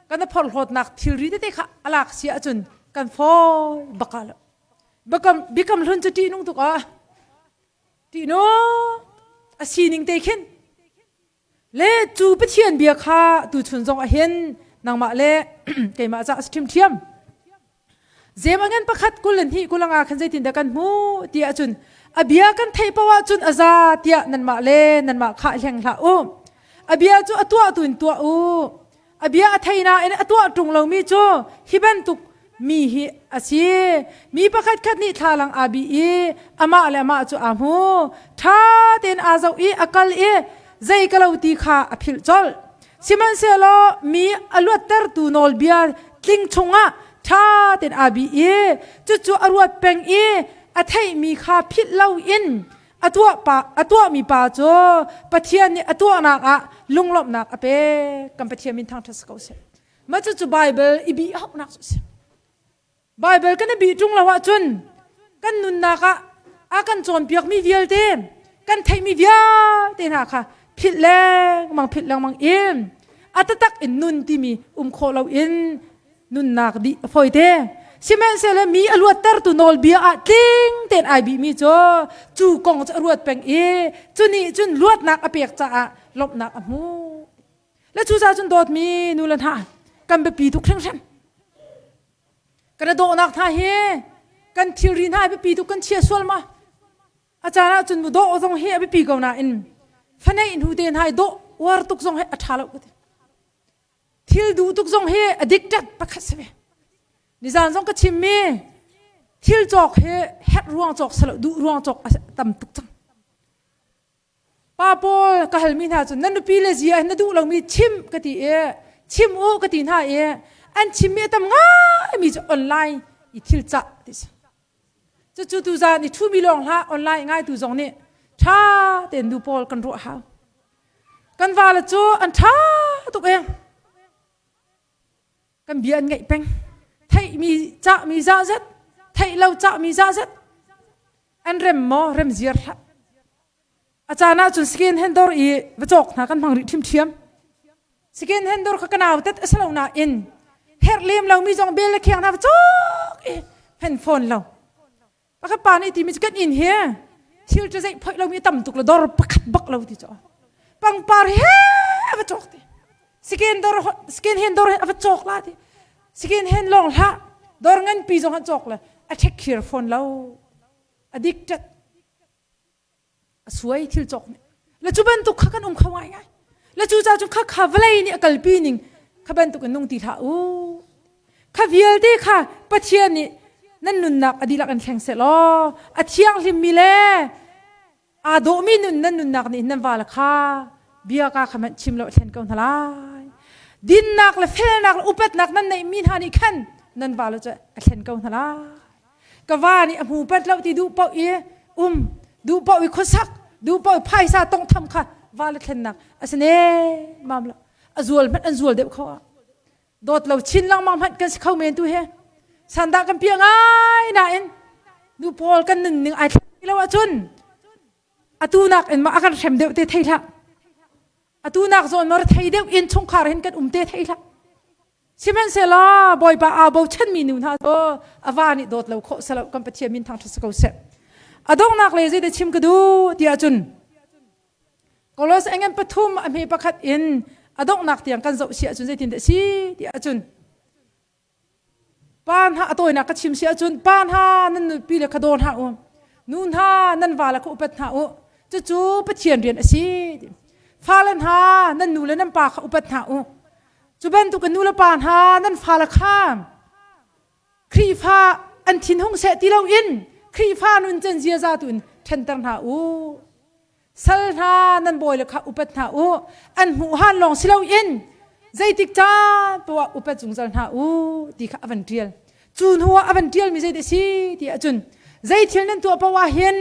kan phorhlawtnak thilri tete kha a lak si ahcun kan fawi baka lo biakam biakam hlun cu ṭihnung tuk ah ṭihnung a sining te khin Le cu Pathian bia kha tuchun zong ah hin nangmah le keimah ca a si ṭhiamṭhiam. Zem a ngan pakhat 22 25 khan zeitindah kan hmuh ti ahcun a bia kan theih paoh ahcun a za tiah nanmah le nanmah kha hleng hlah u. A bia cu a tuah tu in tuah u. A bia a thei nain a tuah ṭung lomi cu hi bantuk mi hi a si. Mi pakhat khat nih thlalang aa bih i amah le amah cu aa hmu. Ṭha tein aa zoh i a kal i zei ka lo ti kha a philh colh. Sihmanhsehlaw mi a luattertu nawlbia tling chungah ṭha tein aa bi i cucu a ruat peng i a theihmi kha philh loin a tuah pa a tuahmi pa cu Pathian nih a tuahnak ah lunglawmhnak a pek. Kan Pathian min thangṭhat si ko seh. Mah cucu Baibal i bih hauhnak cu a si. Baibal kan i bih ṭung lo ahcun kan nunnak ah a kan cawnpiakmi vialte kan theihmi vialte hna kha philh lengmang philh lengmang in a taktak in nun timi um khawh loin nunnak dih a fawi te. Sihmanhsehlaw mi a luattertu nawlbia ah tling tein ai bihmi cu cu kong cu a ruat peng i cu nih cun luatnak a pek caah lawmhnak a hmu. Le cucaah cun dawtmi nu le hna kan biapi tuk hringhran. Kan i dawhnak hna hi kan thilri hna hi biapi tuk kan chia sual ma? A caan ah cun mu dawh zong hi a biapi ko nain faneih hnu te hna i dawh uar tuk zong hi a ṭha lo ka ti. Thil duh tuk zong hi addicted pakhat si ve. Nizan zong ka chimmi thil cawk hi herh ruang cawk si lo duh ruang cawk a tam tuk cang. Pa pawl ka halmi hna cu nan nupi le zia na duh lomi chim ka ti i chim u ka ti hna i an chimmi a tam ngaimi cu online i thil cah ti si. Cucu tuzaan i ṭhumi lawng hlah online ngaitu zong nih ṭha tein nu pawl kan ruah hau. Kan vale cu an ṭha tuk e. Kan bia an ngaih peng. Theihmi cahmi zahzat, theih lo cahmi zahzat. An rem maw rem ziar hlah. A caan ahcun second hand dawr i va cawk hna kan hmang rih ṭhiamṭhiam. Second hand dawr kha ka nau tet a si lo nain herh lem lomi zong bel le kheng hna va cawk i fen fawn lo. Pakhat pa nih timi cu kan inn hi thil cu zeih phoih lomi tam tuk le dawr pakhat bak lo ti cu. Pangpar he a va cawk ti. Second dawr second hand dawr a va cawk la ti. Second hand lawng hlah dawr nganpi zong an cawk le a ṭhek khir fawn lo. Addicted. A suai thil cawk nih le cu bantuk kha kan um kho ngaingai le cu ca cu kha kha vawlei nih a kalpi ning kha bantuk in nung ti hlah u kha vialte kha Pathian nih nan nunnak a dihlak in thleng seh law a thianghlim mi le aa dawhmi nun nan nunnak nih nan vale kha bia ka kha hmanh chim lo a thlen ko hna lai dinnak le felnak le upatnak nan neihmi hna nih khan nan vale cu a thlen ko hna lai Ka va nih a hmu pat lo ti duh paoh i um, duh paoh i khuasak, duh paoh i phaisa tonghtham kha va le thlennak a si ne mam lo. A zual hmanh an zual deuh kho ah. Dawt lo chin lengmang hmanh kan si kho men tu he. Sandah kan piah ngai nain nu pawl kan nunning ai thleng lo ahcun atu nak in ma a kan hrem deuh te thei hlah. Atu nak zawn ma thei deuh in chungkhar hin kan um te thei hlah. Sihmanhsehlaw Bawipa aa bochanmi nu hna cu a va nih dawt lo khawh selo kan Pathian min thangṭhat si ko seh. A donghnak le zeidah chim ka duh ti ahcun Kolos engen pathum a hme pakhat in a donghnak tiang kan zoh si ahcun zeitin dah si ti ahcun pa hna a tawinak ka chim si ahcun pa hna nan nupi le kha daw hna u nu hna nan va le kha upat hna u cucu Pathian rian a si fale hna nan nu le nan pa kha upat hna u Cu bantuk in nu le pa hna nan fale kha Khrihfa an thinhung seh ti loin Khrihfa nun can ziaza tu in ṭhenter hna u. Sal hna nan bawi le kha upat hna u. An hmuh han lawng si loin zeitik caan poah upat zungzal hna u ti kha a van ṭial. Cu hnu ah a van ṭialmi zeidah a si ti ahcun zei thil nan tuah paoh ah hin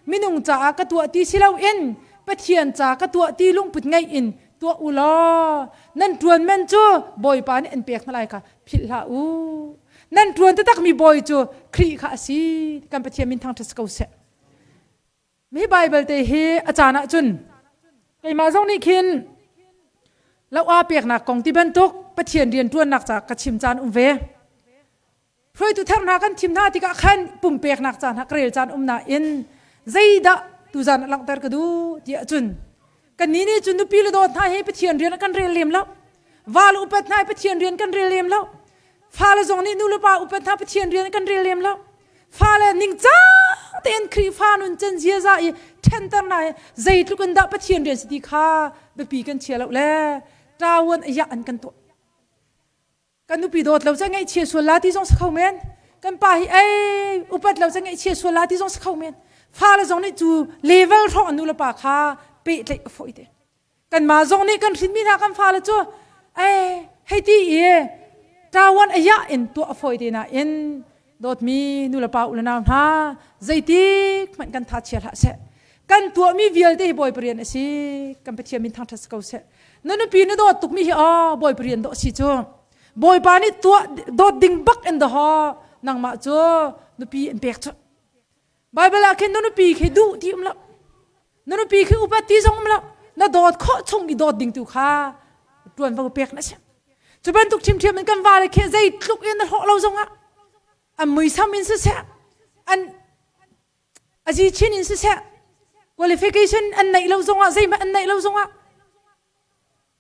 minung caah ka tuah ti si loin Pathian ca ka tuah ti lungput ngeih in tuah u law nan ṭuan man cu Bawipa nih an pek hna lai kha philh hlah u. Nan ṭuan taktakmi Bawi cu Khrih kha a si. Kan Pathian min thangṭhat si ko seh. Mi Baibal te hi a caan ah cun keimah zong nih khin lo-aa peknak kong ti bantuk Pathian rian ṭuannak ca ka chim caan um ve. Hruaitu thar hna kan thim hna tikah khan pumpeknak caan ha ka rel caan um nain zeidah tuzan ah langhter ka duh tiah cun kannih nih cun nupi le dawt hna hi Pathian rian ah kan rel lem lo. Va le upat hna hi Pathian rian kan rel lem lo. Fale zong nih nu le pa upat hna Pathian rian kan rel lem lo. Fale ningcang tein Khrihfa nun can ziaza i ṭhenter hna hi zeitluk in dah Pathian rian si ti kha biapi kan chia lo le ṭawan a yah an kan tuah. Kan nupi dawt lo ca ngaihchia sual la ti zong si kho men. Kan pa hi ei upat lo ca ngaihchia sual la ti zong si kho men. Fale zong nih cu level hrawng an nu le pa kha pehtlaih a fawi te. Kanmah zong nih kan hrinmi hna kan fale cu eh hei ti i ṭawan a yah in tuah a fawi te nain dawtmi nulepa u le nau hna zeitik hmanh kan tha chia hlah seh. Kan tuahmi vialte hi Bawipa rian a si. Kan Pathian min thangṭhat si ko seh. Na nupi na dawt tukmi hi aw Bawipa rian dawh si cu. Bawipa nih tuah dawt ding bak in daw nangmah cu nupi an pek cu. Bible ah khin na nupi khi duh ti um lo. Na nupi khi upat ti zong um lo. Na dawt khawh chung i dawt ding tu kha ṭuanvo pek na si. Cu bantuk ṭhiamṭhiam in kan vale khi zeitluk in na hlawh lo zongah an muisam in siseh an azi chin in siseh qualification an neih lo zongah zeihmanh an neih lo zongah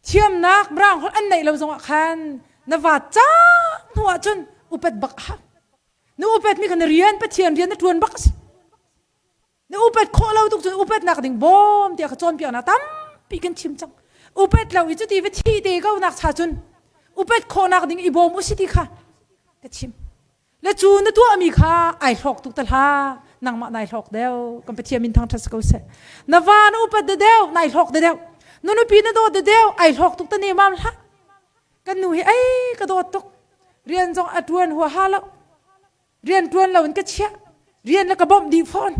thiamnak mirang holh an neih lo zongah khan na va cang hnu ah cun upat bak a hau na upat mi kha na rian pathian rian na ṭuan bak a si na upat khawh lo tuk cun upatnak ding bawm tiah ka cawnpiaknak tampi kan chim cang upat lo i cuti va thi te ko nak cha cun upat khawhnak ding i bawm u si ti kha ka chim le cu na tuahmi kha ai hlawk tuk ta hlah nangmah nai hlawk deuh kan Pathian min thangṭhat si ko seh na va na upat de deuh nai hlawk de deuh na nupi na dawt de deuh ai hlawk tuk ta ne mam hlah kan nu hi ei ka dawt tuk rian zong a ṭuan huaha lo rian ṭuan lo in ka chiah rian le ka bawmh dih fawn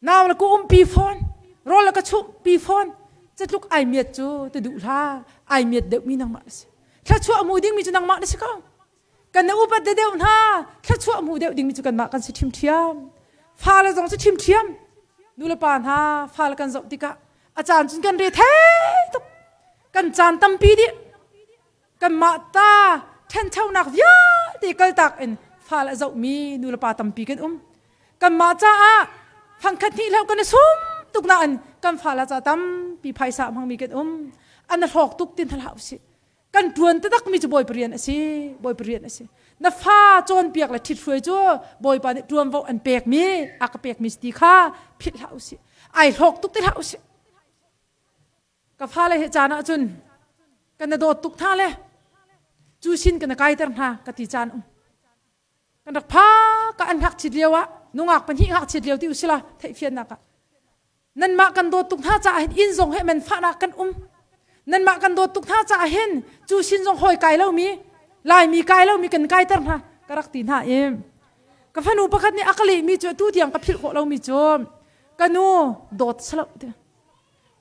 Nau le ka umpi fawn, rawl le ka chumhpi fawn. Catluk ai miat cu ti duh hlah. Ai miat deuhmi nangmah na si. Thluachuah hmu dingmi cu nangmah na si ko. Kan na upat deuh hna. Thluachuah hmu deuh dingmi cu kanmah kan si ṭhimṭhiam. Fale zong cu ṭhimṭhiam. Nu le pa hna fale kan zoh tikah a caan cun kan re thei tuk. Kan caan tampi dih. Kanmah ta ṭhanchonak vialte kaltak in fale a zohmi nu le pa tampi kan um. Kanmah caah fangkhat hnih hloh kan i sum tuk nain kan fale ca tampi phaisa hmangmi kan um. An hlawk tuk ti hna hlah usih. Kan ṭuan taktakmi cu Bawipa rian a si. Bawipa rian a si. Na fa cawnpiak le ṭhithruai cu Bawipa nih ṭuanvo an pekmi, a ka pekmi si ti kha philh hlah usih. Ai hlawk tuk ti hlah usih. Ka fale he caan ahcun kan na dawt tuk hna le cu sin kan kaiter hna ka ti caan um. Kan rak pha ka an ngakchit lio ah nungak pahnih ngakchit lio ti usila theihfiannak ah nanmah kan dawt tuk hna caah hin inn zong he man fahnak kan um. Nanmah kan dawt tuk hna caah hin cu sin zong hawi kai lomi Laimi kai lomi kan kaiter hna ka rak ti hna i ka fanu pakhat nih a ka lehmi cu atu tiang ka philh khawh lomi cu ka nu dawt salo ti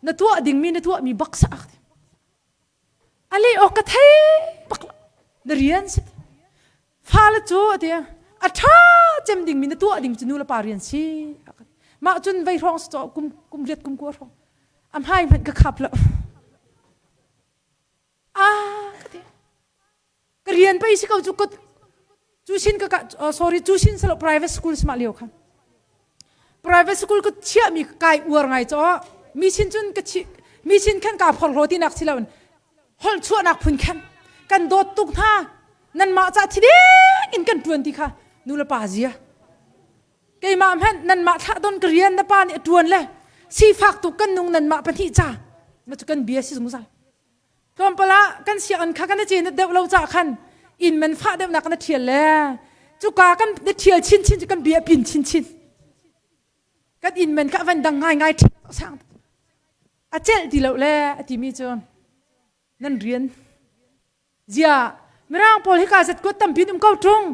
na tuah dingmi na tuahmi bak sa a leh awk ka thei bak lo na rian si fale cu a ti a ṭha cem dingmi na tuah ding cu nu le pa rian si mah cun vei hrawng si kum kum riat kum kua hrawng a hmai hmanh ka khap lo ah ka ti Ka rian pei si ko cu ka cu sin ka sorry cu sin salo private school sma lio khan private school ka chiah mi kai uar ngai cho mi sin cun ka chi mi sin khan ka phor hlo ti nak si lo hol chuah nak phun khan kan dawt tuk hna nan mah ca thi ding in kan tuan ti kha nu le pa zia keimah hmanh nan mah thlah don ka rian na pa nih a tuan le sifak tuk kan nung nan mah pahnih ca ma cu kan bia si zungzal Tlawmpal ah kan sianginn kha kan i cin deuh lo caah khan inn man fah deuhnak kan i ṭhial le cuka kan i ṭhial chinchin cu kan bia a pin chinchin. Kan inn man kha a van dang ngaingai sang a celh ti lo le a timi cu nan rian zia mirang pawl hika zat kuat tampi um ko ṭung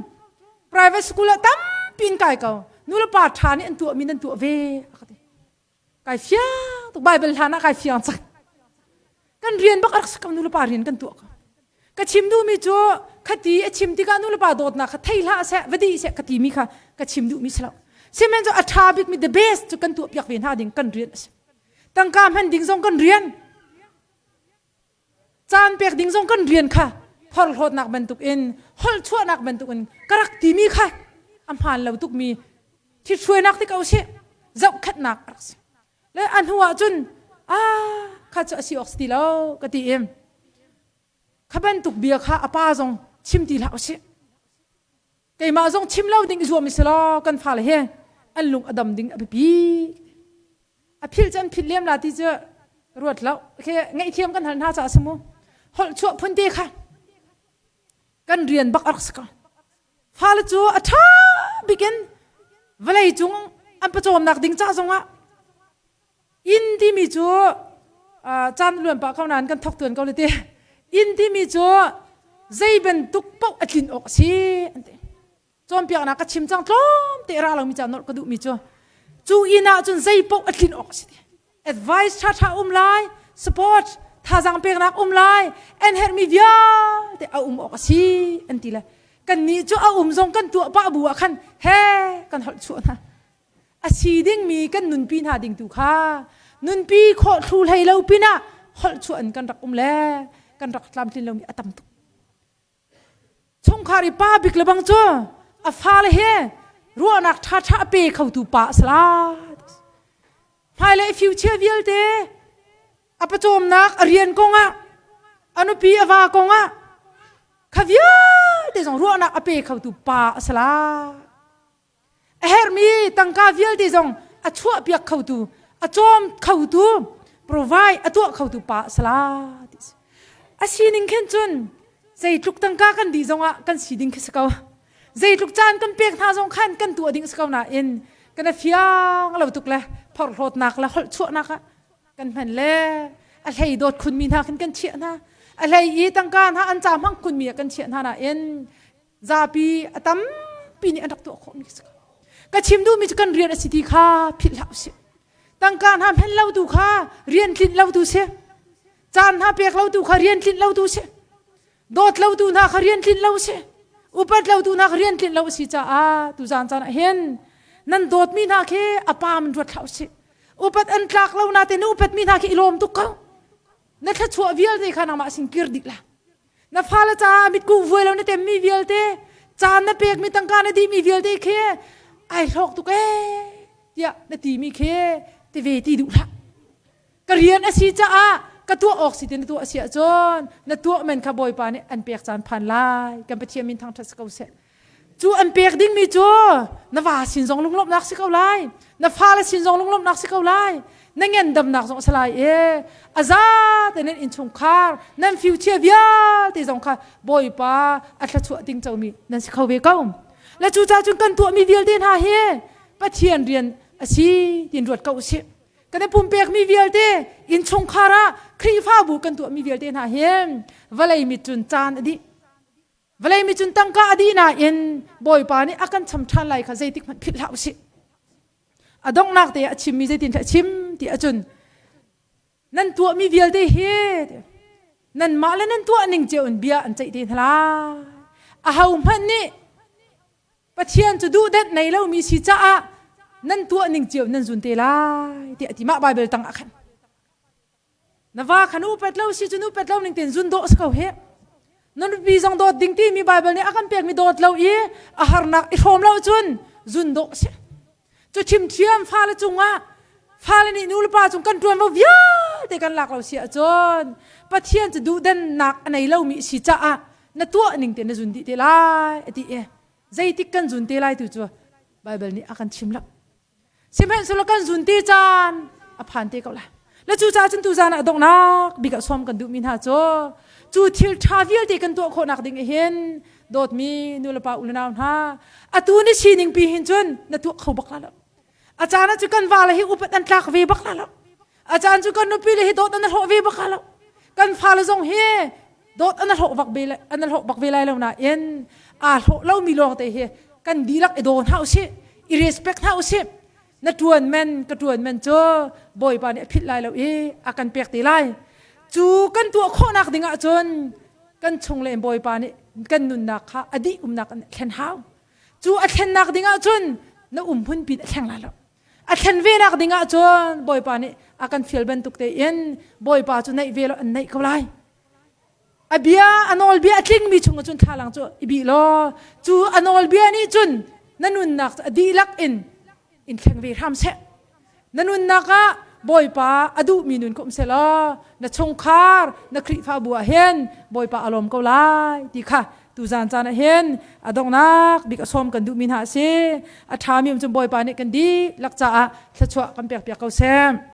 private school ah tampi in kai ko nu le pa ṭha nih an tuahmi nan tuah ve a ka ti Kai fiang tuk Bible hlan ah kai fiang cang. Kan rian bak rak sakam nu le pa rian kan tuah ko. Ka chim duhmi cu khati a chim tikah nu le pa dawtnak kha thei hlah seh va dih seh ka timi kha ka chim duhmi si lo. Sihmanhsehlaw cu a ṭha bikmi the best cu kan tuah piak ve hna ding kan rian a si. Tangka hman ding zong kan rian. Caan pek ding zong kan rian kha phorhlawtnak bantukin holh chuahnak bantukin ka rak timi kha a hmaan lo tukmi ṭhithruainak ti ko sih zohkhenhnak a rak si le a hnu ah cun ah kha cu a si awk si ti lo ka ti i kha bantuk bia kha a pa zong chim ti hlah usih keimah zong chim lo ding i zuam i si law kan fale he an lung a dam ding a biapi a philh cu an philh lem la ti cu ruat lo khi ngaihthiam kan hal hna caah si mu holh chuah phun te kha kan rian bak a rak si ko fale cu a ṭha bik in vawlei cung an pawcawmnak ding ca zongah inn. timi cu caan luan pah ko nain kan thok tuan ko le ti. Inn timi cu zei bantuk paoh a tlin awk a si an ti. Cawnpiaknak ka chim cang tlawm te ra lomi ca nolh ka duhmi cu cu inn ah cun zei paoh a tlin awk a si ti. Advice ṭhaṭha um lai, support thazaang peknak um lai, an herhmi vialte a um awk a si an ti le kannih cu a um zong kan tuah pah bu ah khan he kan holh chuah hna. A si dingmi kan nunpi hna ding tu kha nunpi khawh thlu hlei lo pinah holh chuah in kan rak um le kan rak tlamtlin lomi a tam tuk. Chungkhar i pa bik le bang cu a fale he ruahnak ṭhaṭha a pe khotu pa a si lai. Hmailei future vialte a pawcawmnak a rian kongah a nupi a va kongah kha vialte zong ruahnak a pe khotu pa a si lai. A herhmi tangka vialte zong a chuahpiak khotu, a cawm khotu, provide a tuah khotu pa a si la ti si. A sining khin cun zeitluk tangka kan dih zongah kan si ding khi si ko. Zeitluk caan kan pek hna zong khan kan tuah ding si ko nain kan a fiang lo tuk le phorhlawtnak le holh chuahnak ah kan hman le a hlei dawt khunmi hna khin kan chiah hna. A hlei i tangka hna an ca hmang khunmi ah kan chiah hna nain zapi a tampi nih an rak tuah khawhmi si ko. Ka chim duhmi cu kan rian a si ti kha philh hlah usih. Tangka hna hman lo tu kha rian tlinh lo tu si. Caan hna pek lo tu kha rian tlinh lo tu si. Dawt lo tu hna kha rian tlinh lo si. Upat lo tu hna kha rian tlinh lo si caah tu zan caan ah hin nan dawtmi hna khi a pam in ruat hlah usih. Upat an tlak lo na te na upatmi hna khi i lawm tuk ko. Na thluachuah vialte kha nangmah sin kir dih la. Na fale caah mitkuh vuai lo na temmi vialte, caan na pekmi tangka na dihmi vialte khi ai hlawk tuk ee tiah na timi khi ti ve ti duh hlah. Ka rian a si caah ka tuah awk si ti na tuah a si ahcun na tuah men kha Bawipa nih an pek caan phan lai. Kan Pathian min thangṭhat si ko seh. Cu an pek dingmi cu na va sin zong lunglawmhnak si ko lai, na fale sin zong lunglawmhnak si ko lai, na ngendamnak zong a si lai i a za te nan innchungkhar, nan future vialte zong kha Bawipa a thluachuah ting comi nan si kho ve ko. Le cucaah cun kan tuahmi vialte hna hi Pathian rian a si tiin ruat ko usih. Kan i pumpekmi vialte innchungkhar ah Khrihfabu kan tuahmi vialte hna hi vawlei mit cun caan a dih. Vawlei mi cun tangka a dih nain Bawipa nih a kan cham ṭhan lai kha zeitik hmanh philh hlah usih. A donghnak te ah a chimmi zeitin a chim ti ahcun nan tuahmi vialte hi nanmah le nan tuah ning cio in bia an ceih te hna lai. Aho hmanh nih Pathian cu duhdenh nei lomi si caah nan tuah ning cio nan zun te lai tiah a ti mah Baibal tang ah khan. Na va kha nu upat lo si cu nu upat lo ning ten zun dawh si ko hi. Na nupi zong dawt ding timi Bible nih a kan pekmi dawt lo i a harnak i hrawm lo cun zun dawh si. Cu chimthiam fale cungah fale nih nu le pa cung kan ṭuanvo vialte kan lak lo si ahcun Pathian cu duhdannak a nei lomi si caah na tuah ning te na zun dih te lai a ti i zeitik kan zun te lai tu cu Bible nih a kan chim lo. Sihmanhsehlaw kan zun te caan a phan te ko lai. Le cu caah cun tuzan ah donghnak bik ah sawm kan duhmi hna cu cu thil ṭha vialte kan tuah khawhnak ding hin dawtmi nulepa unau hna atu ni sining pi hin cun na tuah kho bak la lo. A caan ah cu kan vale hi upat an tlak ve bak la lo. A caan cu kan nupi le hi dawt an hlawh ve bak la lo. Kan fale zong hi dawt an hlawh bak ve an hlawh bak ve lai lo nain aa hlawh lomi lawng te hi kan dihlak i daw hna usih i respect hna usih na ṭuan men ka ṭuan men cu bawipa nih a philh lai lo i a kan pek te lai cu kan tuah khawhnak ding ahcun kan chung le bawipa nih kan nunnak kha a dih umnak an thlen hau cu a thlennak ding ahcun na um hmun pin a thleng lai lo A thlen ve nak ding ahcun Bawipa nih a kan fial bantuk tein Bawipa cu naih ve lo an naih ko lai. A bia a nawlbia a tlingmi chung cun thlalang cu i bih law cu a nawlbia nih cun na nunnak cu a dihlak in in thleng ve hram seh. Na nunnak ah Bawipa a duhmi nun khum seh law na chungkhar na Khrihfabu ah hin Bawipa a lawm ko lai ti kha Tuzaan caan ah hin a donghnak bik a sawm kan duhmi hna a si. A ṭhami um cun Bawipa nih kan dihlak caah thluachuah kan pekpiak ko seh.